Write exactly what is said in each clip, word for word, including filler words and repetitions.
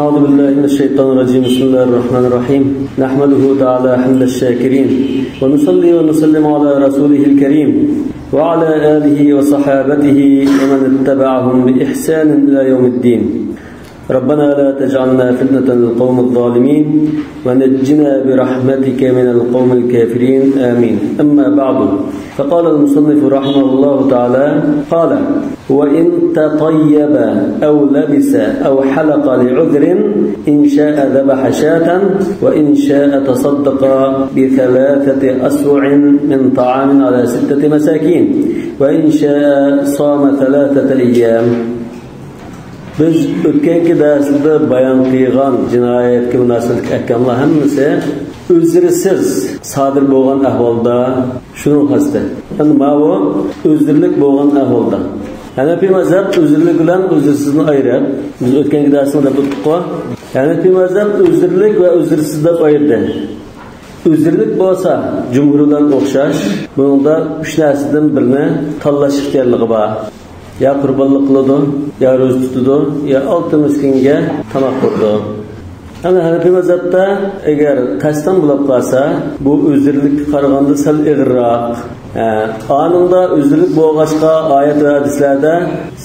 أعوذ بالله من الشيطان الرجيم. بسم الله الرحمن الرحيم. نحمده تعالى حمد الشاكرين، ونصلي ونسلم على رسوله الكريم، وعلى آله وصحابته ومن اتبعهم بإحسان إلى يوم الدين. ربنا لا تجعلنا فتنة للقوم الظالمين، ونجنا برحمتك من القوم الكافرين. آمين. أما بعد، فقال المصنف رحمه الله تعالى، قال: وإن تطيب أو لبس أو حلق لعذر، إن شاء ذبح شاة، وإن شاء تصدق بثلاثة أصوع من طعام على ستة مساكين، وإن شاء صام ثلاثة أيام. بىز ئۆتكەنكى دەرسلەردە بايان قىلغان جىنايەتكە مۇناسىۋەتلىك ئەھكاملار ھەممىسى ئۆزرىسىز سادىر بولغان ئەھۋالدا شۇنىڭ قەستى. يەنى ماۋۇ ئۆزرىلىك بولغان ئەھۋالدا. ھەنەپىي مەزھەپ ئۆزرىلىك بىلەن ئۆزرىسىزنى ئايرىپ، بىز ئۆتكەنكى دەرستە دەپ ئۆتتۇققۇ. ھەنەپىي مەزھەپ ئۆزرىلىك ۋە ئۆزرىسىز دەپ ئايرىدى. ئۆزرىلىك بولسا جۇمھۇر بىلەن ئوخشاش، بۇنىڭدا ئۈچ نەرسىدىن بىرنى تاللاش ئىختىيارلىقى بار. يا قۇربانلىق قىلىدۇ، يا روزا تۇتىدۇ، يا ئالتە مىسكىنگە تاماق بېرىدۇ. ئەمما ھەنەپىي مەزھەپتە ئەگەر قەستەن بولاپ قالسا، بۇ ئۆزرىلىككە قارىغاندا سەل ئېغىرراق. ھە، ئانىڭدا ئۆزرىلىك بولغاچقا ئايەت ۋە ھەدىسلەردە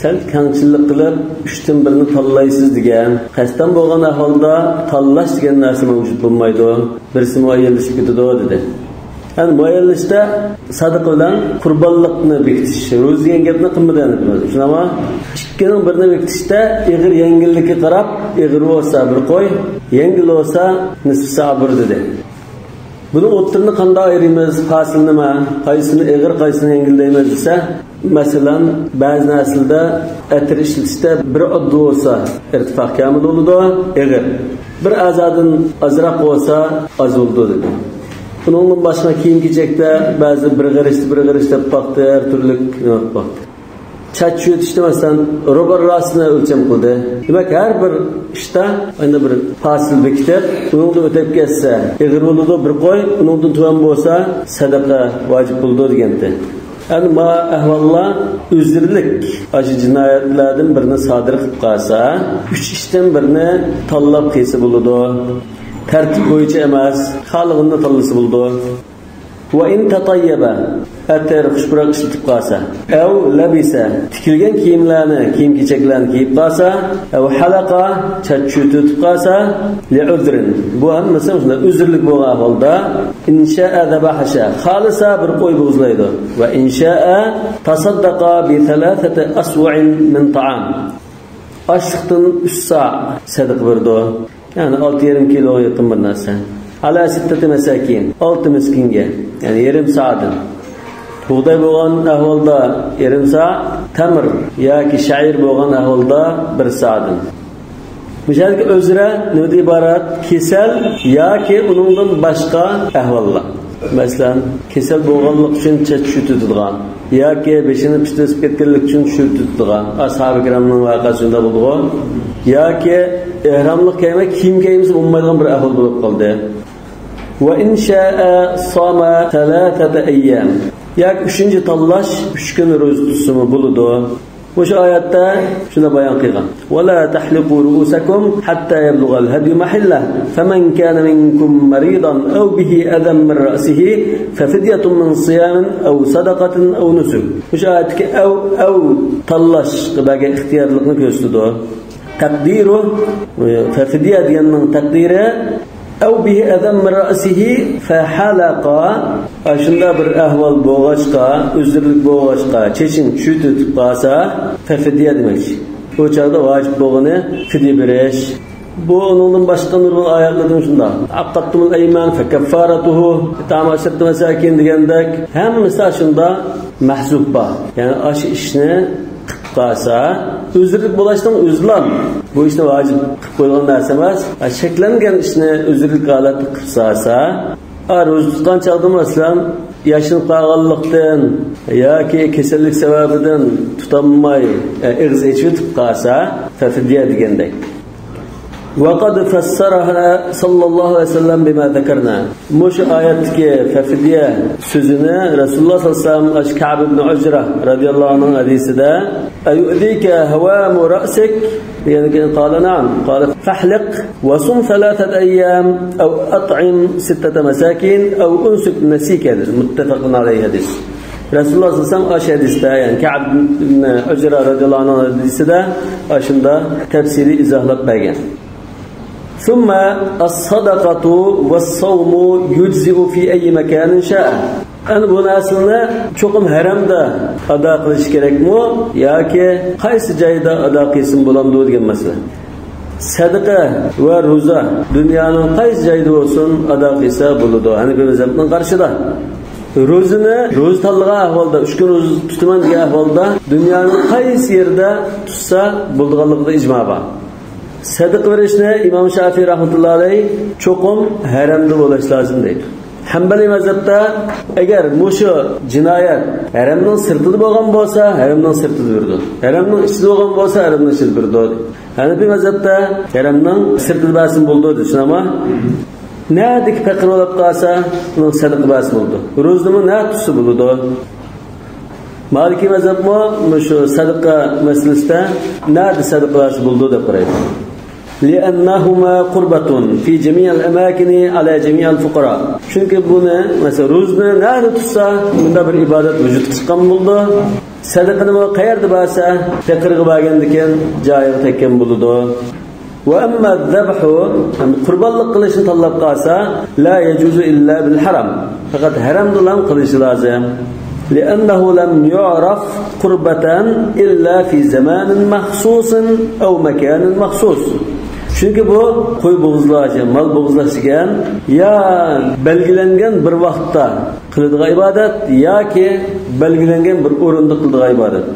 سەل كەڭچىللىك قىلىپ، ئۈچتىن بىرنى تاللايسىز دېگەن. قەستەن بولغان ئەھۋالدا تاللاش دېگەن نەرسە مەۋجۇت بولمايدۇ. بىرسى مۇئەييەنلىشىپ كېتىدۇ دېدى. يەنى مۇئەييەنلىشىشتە سەدىقە بىلەن قۇربانلىقنى بېكىتىش، روزا دېگەن گەپنى قىلمىدى ھەنەپىي مەزھەپ. شۇنداقمۇ؟ ئىككىنىڭ بىرىنى بېكىتىشتە ئېغىر يەڭگىللىككە قاراپ، ئېغىر بولسا بىر قوي، يەڭگىل بولسا نىسپى ساغ بېرىدۇ دېدى. بۇنىڭ ئوتتۇرىنى قانداق ئايرىيمىز؟ پاسىل نېمە؟ قايسىنى ئېغىر، قايسىنى يەڭگىل دەيمىز دېسە، مەسىلەن، بەزى نەرسىلەردە ئەتىر ئىشلىتىشتە بىر ئاددى بولسا ئىرتىفاق كامىل بولىدۇ، ئېغىر. بىر ئەزادىن ئازراق بولسا ئاز بولىدۇ دېدى. بۇنىڭدىن باشقا كىيىم-كېچەكتە بەزى بىر غېرىشتە، بىر غېرىشتە دەپ باقتى، ھەر تۈرلۈك دەپ باقتى. چاچ چۈشۈرتۈشتە، مەسىلەن، روبار راسىنى ئۆلچەم قىلدى. دېمەك، ھەر بىر ئىشتا ئەنە بىر پاسىل بېكىتىپ، ئۇنىڭدىن ئۆتۈپ كەتسە، ئېغىر بولىدۇ، بىر قوي، ئۇنىڭدىن تۆۋەن بولسا، سەدىقە ۋاجىپ بولىدۇ دېگەنتى. ئەنە ما ئەھۋاللار ئۆزرىلىك ئاشۇ جىنايەتلەردىن بىرنى سادىر قىلىپ قالسا، ئۈچ ئىشتىن بىرنى تاللاپ قىلسا بولىدۇ. تەرتىپ بويىچە ئەمەس، خالىغىنىنى تاللىسا بولىدۇ. ۋە ئىن تەتەييەبە، ئەتىر، خۇشپۇراق ئىشلىتىپ قالسا. ئەۋ لەبىسە، تىكىلگەن كىيىملەرنى، كىيىم-كېچەكلەرنى كىيىپ قالسا. ئەۋ ھەلەقە، چاچ چۈشۈرتۈپ قالسا. لىئۇزرىن، بۇ ھەممىسى شۇنداق ئۆزرىلىك بولغان ئەھۋالدا. ئىن شائە زەبەھە شاة، خالىسا بىر قوي بوغۇزلايدۇ. ۋە ئىن شائە تەسەددەقە بىسەلاسەتى ئەسۋۇئىن مىن تائام، ئاشلىقتىن ئۈچ سا سەدىقە بېرىدۇ. يەنى ئالتە يېرىم كىلوغا يېقىن بىر نەرسە. ئەلا سىتتەتى مەساكىن، ئالتە مىسكىنگە، يەنى يېرىم سادىن. بۇغداي بولغان ئەھۋالدا يېرىم سا، تەمر ياكى شەئىر بولغان ئەھۋالدا بىر سادىن. مۇشۇ يەردىكى ئۆزرە نېمىدىن ئىبارەت؟ كېسەل ياكى ئۇنىڭدىن باشقا ئەھۋاللار. مەسىلەن، كېسەل بولغانلىقى ئۈچۈن چاچ چۈشۈرتىدىغان ياكى بېشىنى پىستە ئېسىپ كەتكەنلىكى ئۈچۈن چۈشۈرتىدىغان، ئەسھابى كىرامنىڭ ۋەقەسى شۇنداق بولىدىغۇ. ياكى ئېھراملىق كىيمەي، كىيىم كىيمىسە بولمايدىغان بىر ئەھۋال بولۇپ قالدى. ۋە ئىن شائە سامە سەلاسەتە ئەييام. ياكى ئۈچىنچى تاللاش، ئۈچ كۈن روزا تۇتسىمۇ بولىدۇ. مۇشۇ ئايەتتە شۇنى بايان قىلغان. ۋە لا تەھلىقۇ رۇئۇسەكۇم ھەتتا يەبلۇغەل ھەديۇ مەھىللەھ. فەمەن كانە مىنكۇم مەرىدەن ئەۋ بىھى ئەزەم مىن رەئسىھى فەفىديەتۇن مىن سىيامىن ئەۋ سەدەقەتىن ئەۋ نۇسۈك. مۇشۇ ئايەتتىكى ئەۋ، ئەۋ تاللاشقا بەرگەن ئىختىيارلىقنى كۆرسىتىدۇ. تەقدىرۇ، فەفىديە دېگەننىڭ تەقدىرى، ئەۋ بىھى ئەزەم مىن رەئسىھى فەھەلەقە. ئاشۇنداق بىر ئەھۋال بولغاچقا، ئۆزرىلىك بولغاچقا، چېچىنى چۈشۈرتۈپ قالسا، فەفىديە دېمەكچى. ئۇ چاغدا ۋاجىپ بولغىنى فىديە بېرىش. بۇ ئۇنىڭدىن باشقا نۇرغۇن ئايەتلەردىن شۇنداق. ئەقەدتۇمۇل ئەيمان فەكەففارەتۇھۇ ئىتئامۇ ئەشرەتى مەساكىن دېگەندەك، ھەممىسى ئاشۇنداق مەھزۇپ بار. يەنى ئاشۇ ئىشنى قىلىپ قالسا، ئۆزرىلىك بولۇشنىڭ ئۆزىلا بۇ ئىشنى ۋاجىپ قىلىپ قويغان نەرسە ئەمەس. شەكلەنگەن ئىشنى ئۆزرىلىك ھالەتتە قىلىپ قالسا، ئا، روزا تۇتقان چاغدا، مەسىلەن، ياشىنىپ قالغانلىقتىن ياكى كېسەللىك سەۋەبىدىن تۇتالماي، ئە، ئېغىز ئېچىۋېتىپ قالسا، فەفىديە دېگەندەك. وقد فسرها صلى الله عليه وسلم بما ذكرنا. مۇشۇ ئايەتتىكى فەفدىيە سۆزىنى رەسۇلۇللاھ سەللەللاھۇ ئەلەيھى ۋەسەللەم ئاشۇ كەئب ئىبنى ئۇجرا رەزىياللاھۇ ئەنھۇنىڭ ھەدىسىدە، أيؤذيك هوام رأسك؟ دېگەندىن كېيىن، قال نعم. قال فاحلق وصم ثلاثة أيام أو أطعم ستة مساكين أو أنسك نسيكا، دېدى. مۇتتەپەقۇن ئەلەيھى ھەدىس. رەسۇلۇللاھ سەللەللاھۇ ئەلەيھى ۋەسەللەم ئاشۇ ھەدىستە، يەنى كەئب ئىبنى ئۇجرا رەزىياللاھۇ ئەنھۇنىڭ ھەدىسىدە ئاشۇنداق تەپسىلىي ئىزاھلاپ بەرگەن. ثم الصدقة والصوم يجزئ في أي مكان شاء. ئەنە بۇ نەرسىلەرنى چوقۇم ھەرەمدە ئادا قىلىش كېرەكمۇ ياكى قايسى جايدا ئادا قىلسىمۇ بولامدۇ دېگەن مەسىلە. سەدىقە ۋە روزا دۇنيانىڭ قايسى جايىدا بولسۇن ئادا قىلسا بولىدۇ، ھەنەپىي مەزھەپنىڭ قارىشىدا. روزىنى، روزا تاللىغان ئەھۋالدا، ئۈچ كۈن روزا تۇتىمەن دېگەن ئەھۋالدا دۇنيانىڭ قايسى يېرىدە تۇتسا بولىدىغانلىقىدا ئىجما بار. سەدىقە بېرىشنى ئىمام شافىئىي رەھمەتۇللاھى ئەلەيھ چوقۇم ھەرەمدە بولۇش لازىم دەيدۇ. ھەنبەلىي مەزھەپتە ئەگەر مۇشۇ جىنايەت ھەرەمنىڭ سىرتىدا بولغان بولسا، ھەرەمنىڭ سىرتىدا بېرىدۇ. ھەرەمنىڭ ئىچىدە بولغان بولسا، ھەرەمنىڭ ئىچىدە بېرىدۇ. ھەنەپىي مەزھەپتە ھەرەمنىڭ سىرتىدا بەرسىمۇ بولىدۇ دەيدۇ، شۇنداقمۇ؟ نەدىكى پېقىر بولۇپ قالسا، ئۇنىڭ سەدىقە بەرسە بولىدۇ. روزىنىمۇ نەدە تۇتسا بولىدۇ. مالىكىي مەزھەپمۇ مۇشۇ سەدىقە مەسىلىسىدە نەدە سەدىقە بەرسە بولىدۇ دەپ قارايدۇ. لأنهما قربة في جميع الأماكن على جميع الفقراء. چۈنكى بۇنى، مەسىلەن، روزىنى نەدە تۇتسا، بۇندا بىر ئىبادەت ۋۇجۇدقا چىققان بولىدۇ. سەدىقىنىمۇ قەيەردە بەرسە، پېقىرغا بەرگەندىكىن جايىغا تەگكەن بولىدۇ. وأما الذبح، قۇربانلىق قىلىشنى تاللاپ قالسا، لا يجوز إلا بالحرم، پەقەت ھەرەمدىلا قىلىشى لازىم. لأنه لم يعرف قربة إلا في زمان مخصوص أو مكان مخصوص. چۈنكى بۇ قوي بوغۇزلاش، مال بوغۇزلاش دېگەن يا بەلگىلەنگەن بىر ۋاقىتتا قىلىدىغان ئىبادەت ياكى بەلگىلەنگەن بىر ئورۇندا قىلىدىغان ئىبادەت.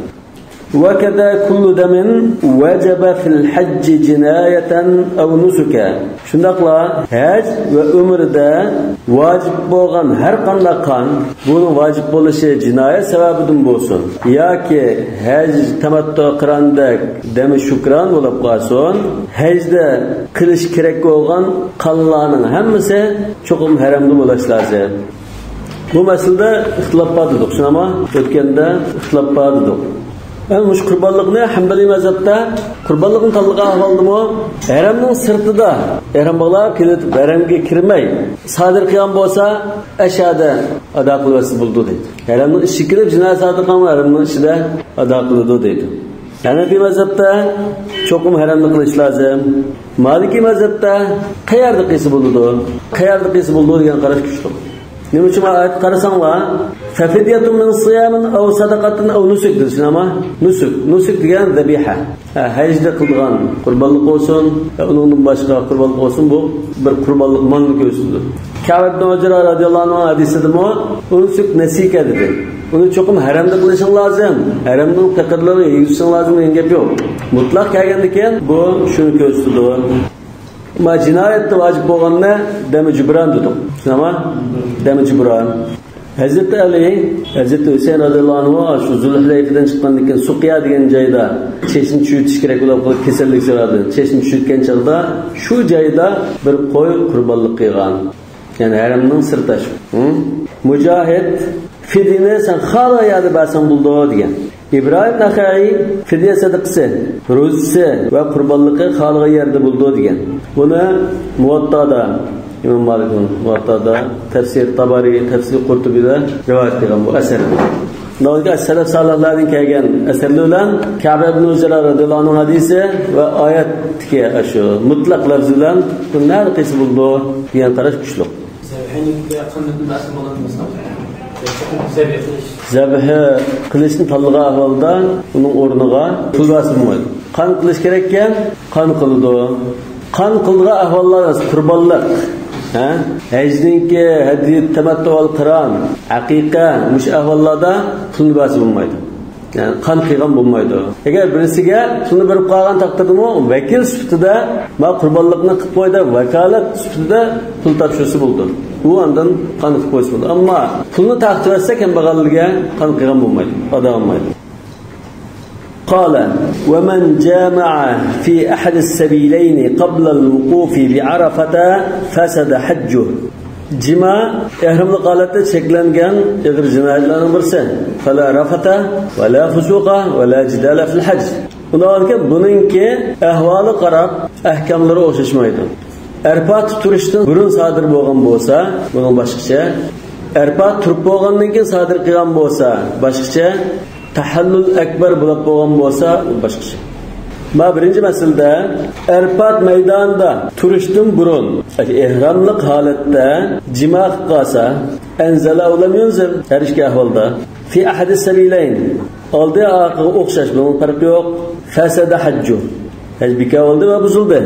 وكذا كل دم وجب في الحج جناية أو نسكا. شۇنداقلا ھەج ۋە ئۆمرىدە ۋاجىپ بولغان ھەر قانداق قان، بۇنىڭ ۋاجىپ بولۇشى جىنايەت سەۋەبىدىن بولسۇن ياكى ھەج تەمەتتۇ قىراندەك دەمى شۇكران بولۇپ قالسۇن، ھەجدە قىلىش كېرەك بولغان قانلارنىڭ ھەممىسى چوقۇم ھەرەمدە بولۇش لازىم. بۇ مەسىلىدە ئىختىلاپ بار دېدۇق، شۇنداقمۇ؟ ئۆتكەندە ئىختىلاپ بار دېدۇق. ئەمما مۇشۇ قۇربانلىقنى ھەنبەلىي مەزھەپتە قۇربانلىقنى تاللىغان ئەھۋالدىمۇ ھەرەمنىڭ سىرتىدا، ئېھرام باغلاپ كېلىپ ھەرەمگە كىرمەي سادىر قىلغان بولسا، ئەشەدە ئادا قىلىۋەتسە بولىدۇ دەيدۇ. ھەرەمنىڭ ئىچىگە كىرىپ جىنايەت سادىر قىلغان ھەرەمنىڭ ئىچىدە ئادا قىلىدۇ دەيدۇ. ھەنەپىي مەزھەپتە چوقۇم ھەرەمدە قىلىش لازىم. مالىكىي مەزھەپتە قەيەردە قىلسا بولىدۇ، قەيەردە قىلسا بولىدۇ دېگەن قاراش كۈچلۈك. نېمە ئۈچۈن؟ ئايەتكە قارىساڭلار، ففدية من صيام أو صدقة أو نسك دېدى، شۇنداقمۇ؟ نۇسۇك، نۇسۇك دېگەن زەبىھە. ھە، ھەجدە قىلىدىغان قۇربانلىق بولسۇن، يا ئۇنىڭدىن باشقا قۇربانلىق بولسۇن، بۇ بىر قۇربانلىق مالنى كۆرسىتىدۇ. كەئب ئىبنى ئۇجرا رەزىياللاھۇ ئەنھۇ ھەدىسىدىمۇ ئۇنسۇك نەسىكە دېدى. ئۇنى چوقۇم ھەرەمدە قىلىشىڭ لازىم، ھەرەمنىڭ پېقىرلىرىغا يېگۈزۈشۈڭ لازىم دېگەن گەپ يوق. مۇتلەق كەلگەندىكىن بۇ شۇنى كۆرسىتىدۇ. ئەمما جىنايەتتە ۋاجىپ بولغاننى دەمى جۇبران دېدۇق. شۇنداقمۇ؟ دەمى جۇبران. ھەزرىتى ئەلى، ھەزرىتى ھۈسەيىن رەزىياللاھۇ ئەنھۇ شۇ زۇلھۇلەيفىدىن چىققاندىن كېيىن سۇقيا دېگەن جايدا چېچىنى چۈشۈرتۈش كېرەك بولۇپ قالدى، كېسەللىك سەۋەبىدىن چېچىنى چۈشۈرتكەن چاغدا شۇ جايدا بىر قوي قۇربانلىق قىلغان. يەنى ھەرەمنىڭ سىرتى شۇ. ھە؟ مۇجاھىد، فىدىيىنى سەن خالىغان يەردە بەرسەڭ بولىدۇ دېگەن. ئىبراھىم نەخەئىي، فىدىيە سەدىقىسى، روزىسى ۋە قۇربانلىقى خالىغان يەردە بولىدۇ دېگەن. بۇنى مۇۋەتتادا، ئىمام مالىكنىڭ مۇۋەتتادا، تەپسىر تابارى، تەپسىر قۇرتۇبىدا رىۋايەت قىلغان بۇ ئەسەرنى. ناۋادا سەلەف سالىھلاردىن كەلگەن ئەسەرلەر بىلەن كەبە ئىبن ئۇجرا رەزىياللاھۇ ئەنھۇنىڭ ھەدىسى ۋە ئايەتتىكى ئاشۇ مۇتلەق لەفزى بىلەن بۇ نەدە قىلسا بولىدۇ دېگەن قاراش كۈچلۈك. زەبھىنىڭكى قانداق بەرسە بولىدۇ مەسىلەن؟ زەبھى قىلىش. زەبھى قىلىشنى تاللىغان ئەھۋالدا ئۇنىڭ ئورنىغا پۇل بەرسە بولمايدۇ. قان قىلىش كېرەككەن، قان قىلىدۇ. قان قىلىدىغان ئەھۋاللار قۇربانلىق، ھە؟ ھەجنىڭكى ھەديە، تەمەتتۇ ۋە قىران، ئەقىقە، مۇشۇ ئەھۋاللاردا پۇلنى بەرسە بولمايدۇ. يەنى قان قىلغان بولمايدۇ. ئەگەر بىرسىگە پۇلنى بېرىپ قالغان تەقدىردىمۇ، ۋەكىل سۈپىتىدە، ما قۇربانلىقنى قىلىپ قوي دەپ، ۋاكالەت سۈپىتىدە پۇل تاپشۇرسا بولىدۇ. ئۇ ئاندىن قان قىلىپ قويسا بولىدۇ. ئەمما پۇلنى تارقىتىۋەتسە، كەمبەغەلگە قان قىلغان بولمايدۇ، ئادا قىلمايدۇ. قال: ومن جامع في أحد السبيلين قبل الوقوف بعرفة فسد حجه. جىما ئېھراملىق ھالەتتە چەكلەنگەن ئېغىر جىنايەتلەرنىڭ بىرسى. فلا رفث ولا فسوق ولا جدال في الحج. ئۇنداق ئىكەن، بۇنىڭكى ئەھۋالىغا قاراپ ئەھكاملىرى ئوخشاشمايدۇ. ئەرپات تۇرۇشتىن بۇرۇن سادىر بولغان بولسا، بۇنىڭ باشقىچە. ئەرپات تۇرۇپ بولغاندىن كېيىن سادىر قىلغان بولسا، باشقىچە. تەھەللۇل ئەكبەر بولۇپ بولغان بولسا، باشقىچە. ما بىرىنچى مەسىلىدە، ئەرپات مەيدانىدا تۇرۇشتىن بۇرۇن، ئېھراملىق ھالەتتە جىما قىلىپ قالسا، ئەنزەلە ئەۋ لەم يۇنزىل، ھەر ئىككى ئەھۋالدا. في أحد السبيلين، ئالدى ئارقىغا ئوخشاش، بۇنىڭ پەرقى يوق. فسد حجه، ھەج بىكار بولدى ۋە بۇزۇلدى.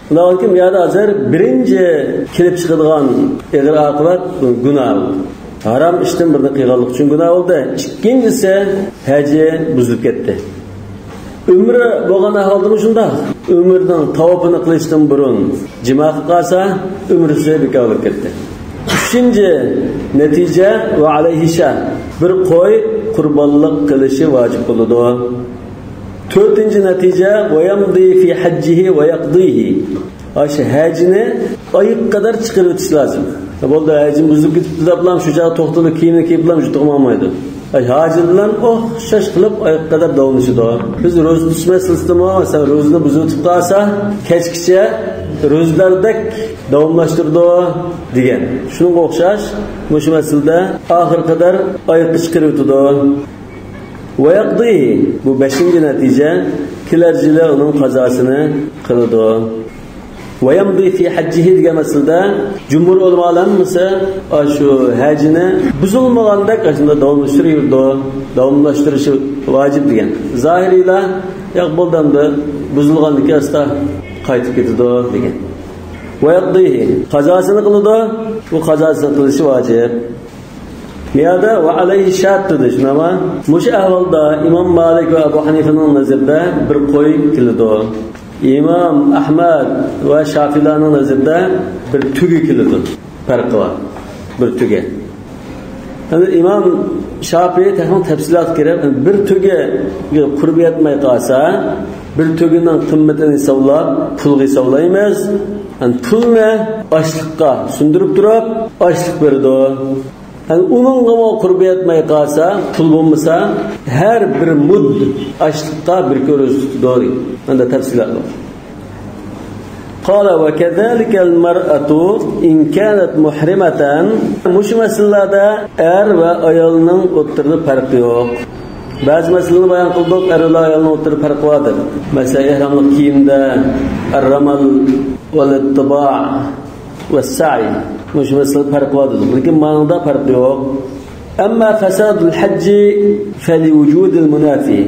ئۇنداق بولغاندىكىن، بۇ يەردە ھازىر بىرىنچى كېلىپ چىقىدىغان ئېغىر ئاقىۋەت گۇناھ. ھارام ئىشتىن بىرنى قىلغانلىق ئۈچۈن گۇناھ بولدى. ئىككىنچىسى، ھەجى بۇزۇلۇپ كەتتى. ئۆمرە بولغان ئەھۋالدىمۇ شۇنداق. ئۆمرىنىڭ تاۋاپىنى قىلىشتىن بۇرۇن جىما قىلىپ قالسا، ئۆمرىسى بىكار بولۇپ كەتتى. ئۈچىنچى نەتىجە، وعليه شاة، بىر قوي قۇربانلىق قىلىشى ۋاجىپ بولىدۇ. تۆتىنچى نەتىجە، ويمضي في حجه ويقضيه. ئاشۇ ھەجىنى ئايىغىغا قەدەر چىقىرىۋېتىش لازىم. بولدى، ھەجىم بۇزۇلۇپ كېتىپتۇ دەپلا شۇ چاغدا توختىلىپ، كىيىمنى كىيىپلا يۇتۇقمۇ ئالمايدۇ. ھاجى بىلەن ئوخشاش قىلىپ ئايىغىغا قەدەر داۋاملىشىدۇ. بىز روزا تۇتۇش مەسىلىسىدىمۇ، مەسىلەن، روزىنى بۇزۇۋېتىپ قالسا، كەچكىچە روزىداردەك داۋاملاشتۇرىدۇ دېگەن. شۇنىڭغا ئوخشاش، مۇشۇ مەسىلىدە ئاخىرىغا قەدەر ئايىغىغا چىقىرىۋېتىدۇ. ويقضيه، بۇ بەشىنچى نەتىجە، كېلەر يىلى ئۇنىڭ قازاسىنى قىلىدۇ. ويمضي في حجه دېگەن مەسىلىدە جۇمھۇر ئۆلىمالار ھەممىسى ئاشۇ ھەجىنى بۇزۇلمىغاندەك ئاشۇنداق داۋاملاشتۇرۇۋېرىدۇ، داۋاملاشتۇرۇشى ۋاجىپ دېگەن. زاھىرىيلار، ياق، بولدى ئەمدى، بۇزۇلغاندىكىن ئاستا قايتىپ كېتىدۇ دېگەن. ويقضيه، قازاسىنى قىلىدۇ، بۇ قازاسىنى قىلىشى ۋاجىپ. بۇ يەردە وعليه شاة دېدى، شۇنداقمۇ؟ مۇشۇ ئەھۋالدا ئىمام مالىك ۋە ئەبۇ ھەنىفىنىڭ نەزىرىدە بىر قوي كېلىدۇ. ئىمام ئەھمەد ۋە شافىئىلارنىڭ نەزىرىدە بىر تۆگە كېلىدۇ. پەرقى بار. بىر تۆگە. يەنى ئىمام شافىئى تېخىمۇ تەپسىلاتقا كىرىپ، بىر تۆگە قۇربى يەتمەي قالسا، بىر تۆگىنىڭ قىممىتىنى ھېسابلاپ، پۇلغا ھېسابلايمىز. يەنى پۇلنى ئاشلىققا سۇندۇرۇپ تۇرۇپ، ئاشلىق بېرىدۇ. يەنى ئۇنىڭغىمۇ قۇربى يەتمەي قالسا، پۇل بولمىسا، ھەر بىر مۇد ئاشلىققا بىر كۈن روزا تۇتىدۇ دېگەن. مۇندا تەپسىلات بار. قال وكذلك المرأة إن كانت محرمة. مۇشۇ مەسىلىلەردە ئەر ۋە ئايالنىڭ ئوتتۇرىدا پەرقى يوق. بەزى مەسىلىنى بايان قىلدۇق، ئەر ۋە ئايالنىڭ ئوتتۇرىدا پەرقى بار دېدۇق. مەسىلەن، ئېھراملىق كىيىمدە الرمل والاطباع والسعي. مۇشۇ مەسىلىدە پەرقى بار دېدۇق. لېكىن مانىڭدا پەرقى يوق. أما فساد الحج فلوجود المنافي.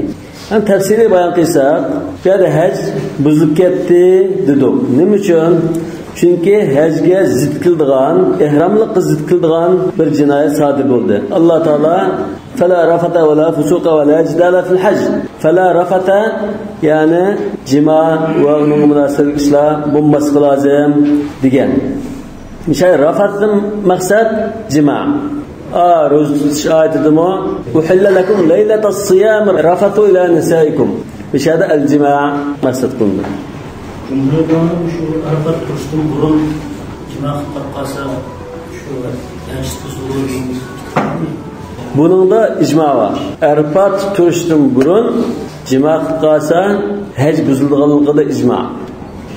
ھەم تەپسىلىي بايان قىلساق، بۇ يەردە ھەج بۇزۇلۇپ كەتتى دېدۇق. نېمە ئۈچۈن؟ چۈنكى ھەجگە زىت كېلىدىغان، ئېھراملىققا زىت كېلىدىغان بىر جىنايەت سادىر بولدى. ئاللا تائالا فلا رفث ولا فسوق ولا جدال في الحج. فلا رفث، يەنى جىما ۋە ئۇنىڭغا مۇناسىۋەتلىك ئىشلار بولماسلىقى لازىم دېگەن. مىسال، رەفەستىن مەقسەت جىما. ئا، روزا تۇتۇش ئايىتىدىمۇ، أحل لكم ليلة الصيام الرفث إلى نسائكم. مۇشۇ يەردە ئەل جىما مەقسەت قىلىنىدۇ. جۇمھۇر ئۆلىمالار شۇ ئەرەپات تۇرۇشتىن بۇرۇن جىما قىلىپ قالسا، شۇ ھەج بۇزۇلىدۇ دېگەن. بۇنىڭدا ئىجما بار. ئەرەپات تۇرۇشتىن بۇرۇن جىما قىلىپ قالسا، ھەج بۇزۇلىدىغانلىقىدا ئىجما.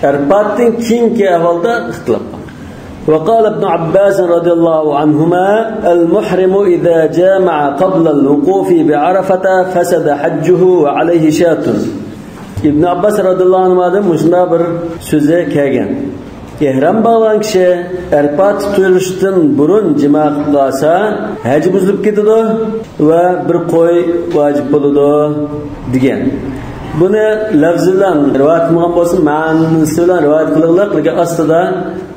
ئەرەپاتتىن كېيىنكى ئەھۋالدا ئىختىلاپ بار. وقال ابن عباس رضي الله عنهما: المحرم إذا جامع قبل الوقوف بعرفة فسد حجه وعليه شاة. ئىبن ئابباس رەزىياللاھۇ ئەنھۇدىن مۇشۇنداق بىر سۆزى كەلگەن. ئېھرام باغلىغان كىشى ئەرەپات تۇرۇشتىن بۇرۇن جىما قىلىپ قالسا، ھەجى بۇزۇلۇپ كېتىدۇ ۋە بىر قوي ۋاجىپ بولىدۇ، دېگەن. بۇنى لەفزى بىلەن رىۋايەت قىلمىغان بولسا، مەنىسى بىلەن رىۋايەت قىلىڭلار، لېكىن ئاستىدا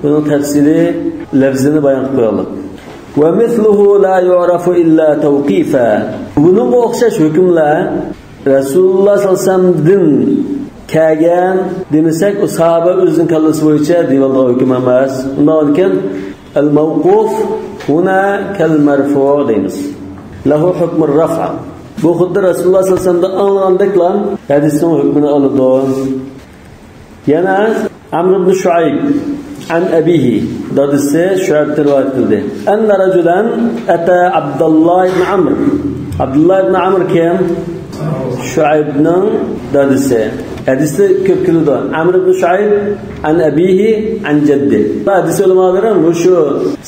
بۇنىڭ تەپسىلىي لەفزىنى بايان قىلىپ قويايلى. ومثله لا يعرف إلا توقيفا. بۇنىڭغا ئوخشاش ھۆكۈملەر رەسۇلۇللاھ سەللەللاھۇ ئەلەيھى ۋەسەللەمدىن كەلگەن دېمىسەك، ئۇ ساھابە ئۆزىنىڭ كاللىسى بويىچە دېيىۋالىدىغان ھۆكۈم ئەمەس. ئۇنداق ئىكەن، الموقوف هنا كالمرفوع دەيمىز. له حكم الرفع. بۇ خۇددى رەسۇلۇللاھ سەللەللاھۇ ئەلەيھى ۋەسەللەمدىن ئاڭلىغاندەكلا ھەدىسنىڭ ھۆكمىنى ئالىدۇ. يەنە ئەمر ئىبن شۇئەيب ئەن ئەبىھى، دادىسى شۇئەيبتىن رىۋايەت قىلدى. ئەننە رەجۇلەن ئەتە ئابدۇللاھ ئىبن ئەمر. ئابدۇللاھ ئىبن ئەمر كىم؟ شۇئەيبنىڭ دادىسى. ھەدىستە كۆپ كېلىدۇ. ئەمر ئىبن شۇئەيب ئەن ئەبىھى ئەن جەددى. ھەدىس ئۆلىمالىرى مۇشۇ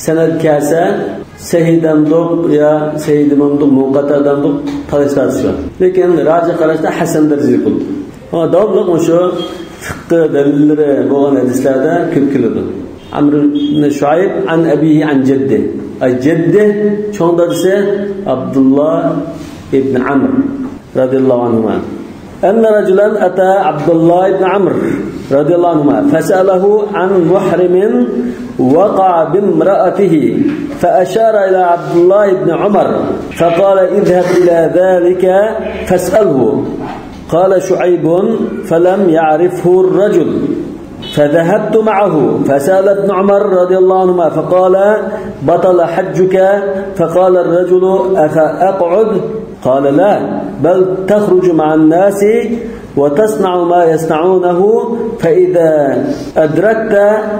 سەنەد كەلسە سەھىھ دەمدۇق يا سەھىھ دېمەمدۇق، مۇنقەتە دەمدۇق، تالىشىش بار. لېكىن راجىھ قاراشتا ھەسەن دەرىجىلىك بولىدۇ. ھا، داۋاملىق مۇشۇ فىقھى دەلىللىرى بولغان ھەدىسلەردە كۆپ كېلىدۇ. ئەمر ئىبن شۇئەيب ئەن ئەبىھى ئەن جەددى. ئەي جەددى، چوڭ دادىسى ئابدۇللا ئىبن ئەمر رەزىياللاھۇ ئەنھۇما. أن رجلا أتى عبد الله بن عمرو رضي الله عنهما فسأله عن محرم وقع بامرأته فأشار إلى عبد الله بن عمر فقال: اذهب إلى ذلك فاسأله. قال شعيب: فلم يعرفه الرجل فذهبت معه فسأل ابن عمر رضي الله عنهما فقال: بطل حجك. فقال الرجل: أفأقعد؟ قال: لا، بل تخرج مع الناس وتصنع ما يصنعونه، فإذا أدركت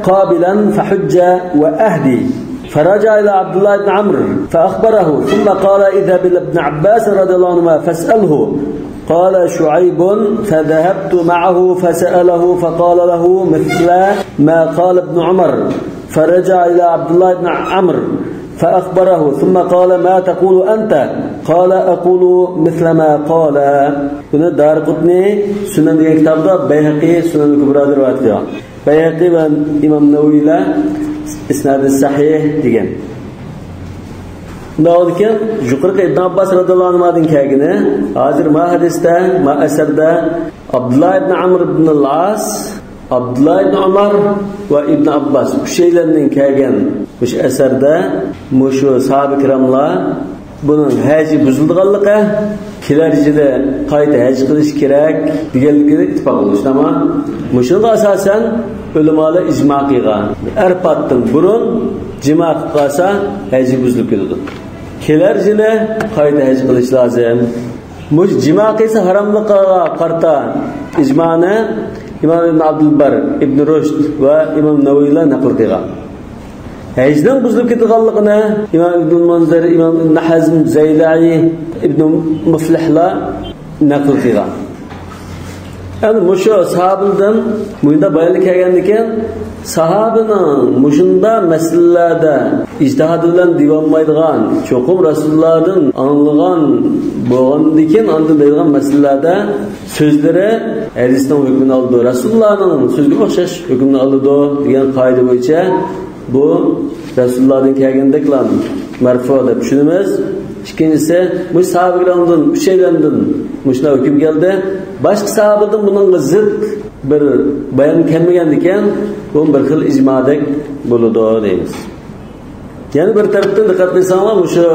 قابلا فحج وأهد. فرجع إلى عبد الله بن عمرو فأخبره، ثم قال: اذهب إلى ابن عباس رضي الله عنهما فاسأله. قال شعيب: فذهبت معه فسأله فقال له مثل ما قال ابن عمر. فرجع إلى عبد الله بن عمرو فأخبره، ثم قال: ما تقول أنت؟ قال: أقول مثل ما قال. بۇنى دارىقۇتنى سۇنەن دېگەن كىتابىدا، بەيھەقى سۇنەن كۇبرادا رىۋايەت قىلغان. بەيھەقى ۋە ئىمام نەۋەۋىيلەر ئىسنادى سەھىھ دېگەن. شۇنداق بولىدىكەن، يۇقىرىقى ئىبن ئابباس رەزىياللاھۇ ئەنھۇمادىن كەلگىنى، ھازىر ما ھەدىستە، ما ئەسەردە ئابدۇللا ئىبن ئەمر ئىبن ئاس، ئابدۇللا ئىبن ئۆمەر ۋە ئىبن ئابباس ئۈچەيلەندىن كەلگەن مۇشۇ ئەسەردە مۇشۇ ساھابە كىراملار بۇنىڭ ھەجى بۇزۇلىدىغانلىقى، كېلەر يىلى قايتا ھەج قىلىش كېرەك دېگەنلىكىدە ئىتتىپاق بولۇشتى. ئەمما مۇشۇنىڭغا ئاساسەن ئۆلىمالار ئىجما قىلغان. ئەرپاتتىن بۇرۇن جىما قىلىپ قالسا ھەجى بۇزۇلۇپ كېتىدۇ. كېلەر يىلى قايتا ھەج قىلىش لازىم. مۇشۇ جىما قىلسا ھاراملىقىغا قارىتا ئىجمانى ئىمام ئىبن ئابدۇلبەر، ئىبن رۇشد ۋە ئىمام نەۋەۋىيلەر نەقىل قىلغان. ھەجنىڭ بۇزۇلۇپ كېتىدىغانلىقىنى ئىمام ئىبن مۇنزىر، ئىمام ئىبن ھەزم زەيلەئى، ئىبن مۇفلىھلار نەقىل قىلغان. يەنى مۇشۇ ساھابىدىن مۇشۇنداق بايانلىق كەلگەندىكىن، ساھابىنىڭ مۇشۇنداق مەسىلىلەردە ئىجتىھادى بىلەن دېيىۋالمايدىغان، چوقۇم رەسۇلۇللادىن ئاڭلىغان بولغاندىكىن ئاندىن دەيدىغان مەسىلىلەردە سۆزلىرى ھەدىسنىڭ ھۆكمىنى ئالىدۇ، رەسۇلۇللانىڭ سۆزىگە ئوخشاش ھۆكۈمنى ئالىدۇ دېگەن قائىدە بويىچە بۇ رەسۇلۇللادىن كەلگەندەكلا مەرفۇ دەپ چۈشىنىمىز. ئىككىنچىسى، مۇشۇ ساھابە كىرامدىن ئۈچەيلەندىن مۇشۇنداق ھۆكۈم كەلدى. باشقا ساھابىدىن بۇنىڭغا زىت بىر بايان كەلمىگەندىكىن، بۇ بىر خىل ئىجمادەك بولىدۇ دەيمىز. يەنە بىر تەرەپتىن دىققەت قىلساڭلار، مۇشۇ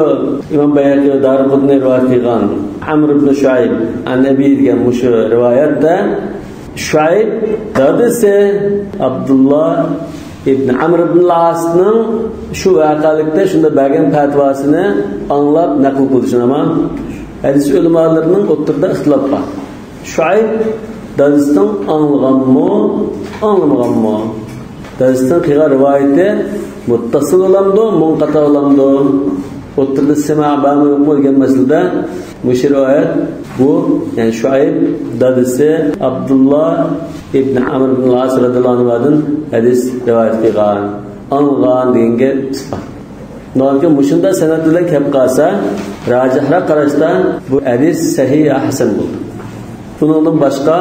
ئىمام بەيھەقى ۋە دارىقۇتنى رىۋايەت قىلغان ئەمر ئىبن شۇئەيب ئەن ئەبى دېگەن مۇشۇ رىۋايەتتە شۇئەيب دادىسى ئابدۇللا ئىبن ئەمر ئىبن ئاسنىڭ شۇ ۋەقەلىكتە شۇنداق بەرگەن پەتىۋاسىنى ئاڭلاپ نەقىل قىلىشىنى، ئەمما ھەدىس ئۆلىمالىرىنىڭ ئوتتۇرىدا ئىختىلاپ بار. شۇئەيب دادىسىدىن ئاڭلىغانمۇ، ئاڭلىمىغانمۇ؟ دادىسىدىن قىلغان رىۋايىتى مۇتتەسىل بولامدۇ، مۇنقەتە بولامدۇ؟ ئوتتۇرىدا سىما بارمۇ، يوقمۇ دېگەن مەسىلىدە مۇشۇ رىۋايەت بۇ، يەنى شۇئەيب دادىسى ئابدۇللا ئىبن ئەمر ئىبن ئاس رەزىياللاھۇ ئەنھۇدىن ھەدىس رىۋايەت قىلغان، ئاڭلىغان دېگەنگە ئىسپات. شۇنىڭدىن كېيىن مۇشۇنداق سەنەد بىلەن كەپ قالسا، راجىھراق قاراشتا بۇ ھەدىس سەھىھ يا ھەسەن بولىدۇ. بۇنىڭدىن باشقا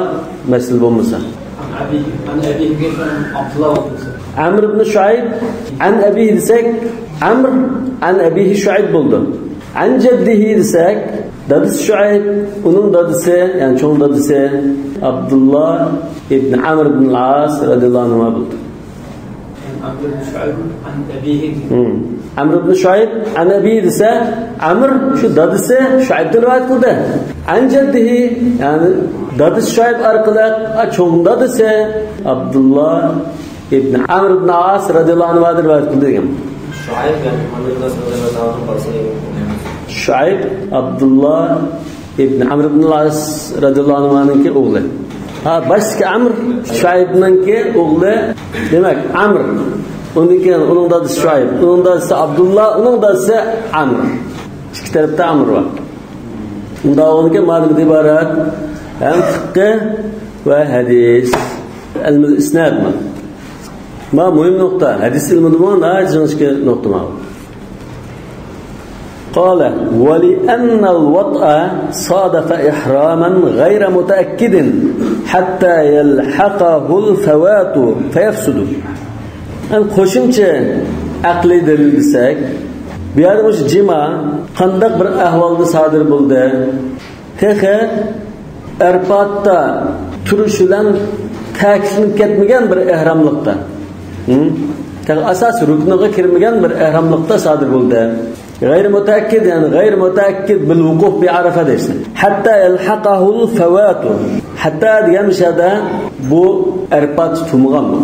مەسىلە بولمىسا. عن أبيه، عن أبيه دېسەك ئابدۇللا بولدى. ئەمر ئىبن شۇئەيب ئەن ئەبىھ دېسەك، ئەمر ئەن ئەبىھ شۇئەيب بولدى. ئەن جەددىھ دېسەك، دادىسى شۇئەيب، ئۇنىڭ دادىسى، يەنى چوڭ دادىسى ئابدۇللا ئىبن ئەمر ئىبن ئاس رەزىياللاھۇ ئەنھۇما بولدى. ئەمر ئىبن شۇئەيب ئەن ئەبىھ. ھىم. ئەمر ئىبن شۇئەيب ئەن ئەبىھ دېسە، ئەمر شۇ دادىسى شۇئەيبتىن رىۋايەت قىلدى. ئەن جەددىھ، يەنى دادىسى شۇئەيب ئارقىلىق، ئا، چوڭ دادىسى ئابدۇللا ئىبن ئەمر ئىبن ئاس رەزىياللاھۇ ئەنھۇدىن رىۋايەت قىلدى دېگەن. شۇئەيب، يەنى ئەمر ئىبن ئاس رەزىياللاھۇ ئەنھۇدىن بالىسى. شۇئەيب ئابدۇللا ئىبن ئەمر ئىبن ئاس رەزىياللاھۇ ئەنھۇنىڭكى ئوغلى. ھا، باشتىكى ئەمر، شۇئەيبنىڭكى ئوغلى، دېمەك، ئەمر. ئۇندىن كېيىن ئۇنىڭ دادىسى شۇئەيب، ئۇنىڭ دادىسى ئابدۇللا، ئۇنىڭ دادىسى ئەمر. ئىككى تەرەپتە ئەمر بار. ئۇنداق بولغاندىكىن، مادىمىدىن ئىبارەت ھەم فىققى ۋە ھەدىس ئىلمى ئىسناد ما. ما مۇھىم نۇقتا، ھەدىس ئىلمىدىمۇ ناھايىتى جىڭىشكى نۇقتا ما. قال: ولأن الوطأ صادف إحراما غير متأكد حتى يلحقه الفوات فيفسد. يەنى قوشۇمچە ئەقلىي دەلىل دېسەك، بۇ يەردە مۇشۇ جىما قانداق بىر ئەھۋالدا سادىر بولدى؟ تېخى ئەرپاتتا تۇرۇش بىلەن تەكىتلىنىپ كەتمىگەن بىر ئېھراملىقتا. ھىم؟ تېخى ئاساسىي رۇكنىغا كىرمىگەن بىر ئېھراملىقتا سادىر بولدى. غەيرى مۇتەئەككىد، يەنى غەيرى مۇتەئەككىد بىل ۋۇقۇف بى ئەرەفە دەيسىلەر. ھەتتا يەلھەقەھۇل فەۋاتۇ. ھەتتا دېگەن مۇشۇ يەردە بۇ ئەرپات تۇرمىغان بۇ.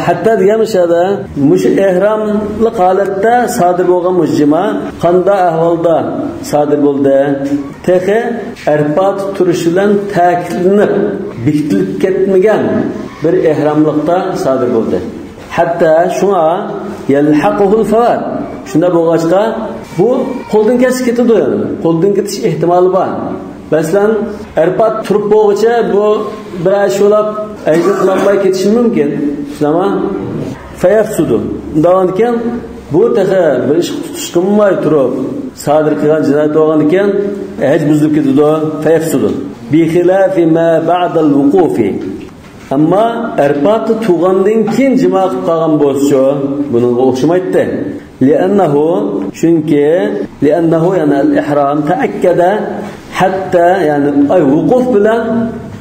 ھەتتا دېگەن مۇشۇ يەردە مۇشۇ ئېھراملىق ھالەتتە سادىر بولغان مۇشۇ جىما قانداق ئەھۋالدا سادىر بولدى؟ تېخى ئەرپات تۇرۇش بىلەن تەكىتلىنىپ، بېكىتىلىپ كەتمىگەن بىر ئېھراملىقتا سادىر بولدى. ھەتتا شۇڭا يەلھەقۇھۇل فەۋات. شۇنداق بولغاچقا، بۇ قولدىن كەچىپ كېتىدۇ، يەنى قولدىن كېتىش ئېھتىمالى بار. مەسىلەن، ئەرپات تۇرۇپ بولغۇچە بۇ بىر ئىش بولۇپ، ھەجنى قىلالماي كېتىشى مۇمكىن. شۇنداقمۇ؟ فەيەفسۇدۇ. ئۇنداقكەن، بۇ تېخى بىر ئىشقا تۇتۇشقا بولماي تۇرۇپ سادىر قىلغان جىنايەت بولغاندىكىن، ھەج بۇزۇلۇپ كېتىدۇ. فەيەفسۇدۇ. بىخىلافى ما بەئدەل ۋۇقۇفى. ئەمما ئەرپاتتا تۇرغاندىن كېيىن جىما قىلىپ قالغان بولسىچۇ، بۇنىڭغا ئوخشىمايتتى. لىئەننەھۇ، چۈنكى، لىئەننەھۇ، يەنى ئەل ئىھرام، تەئەككەدە، ھەتتا، يەنى ئاي ۋۇقۇف بىلەن،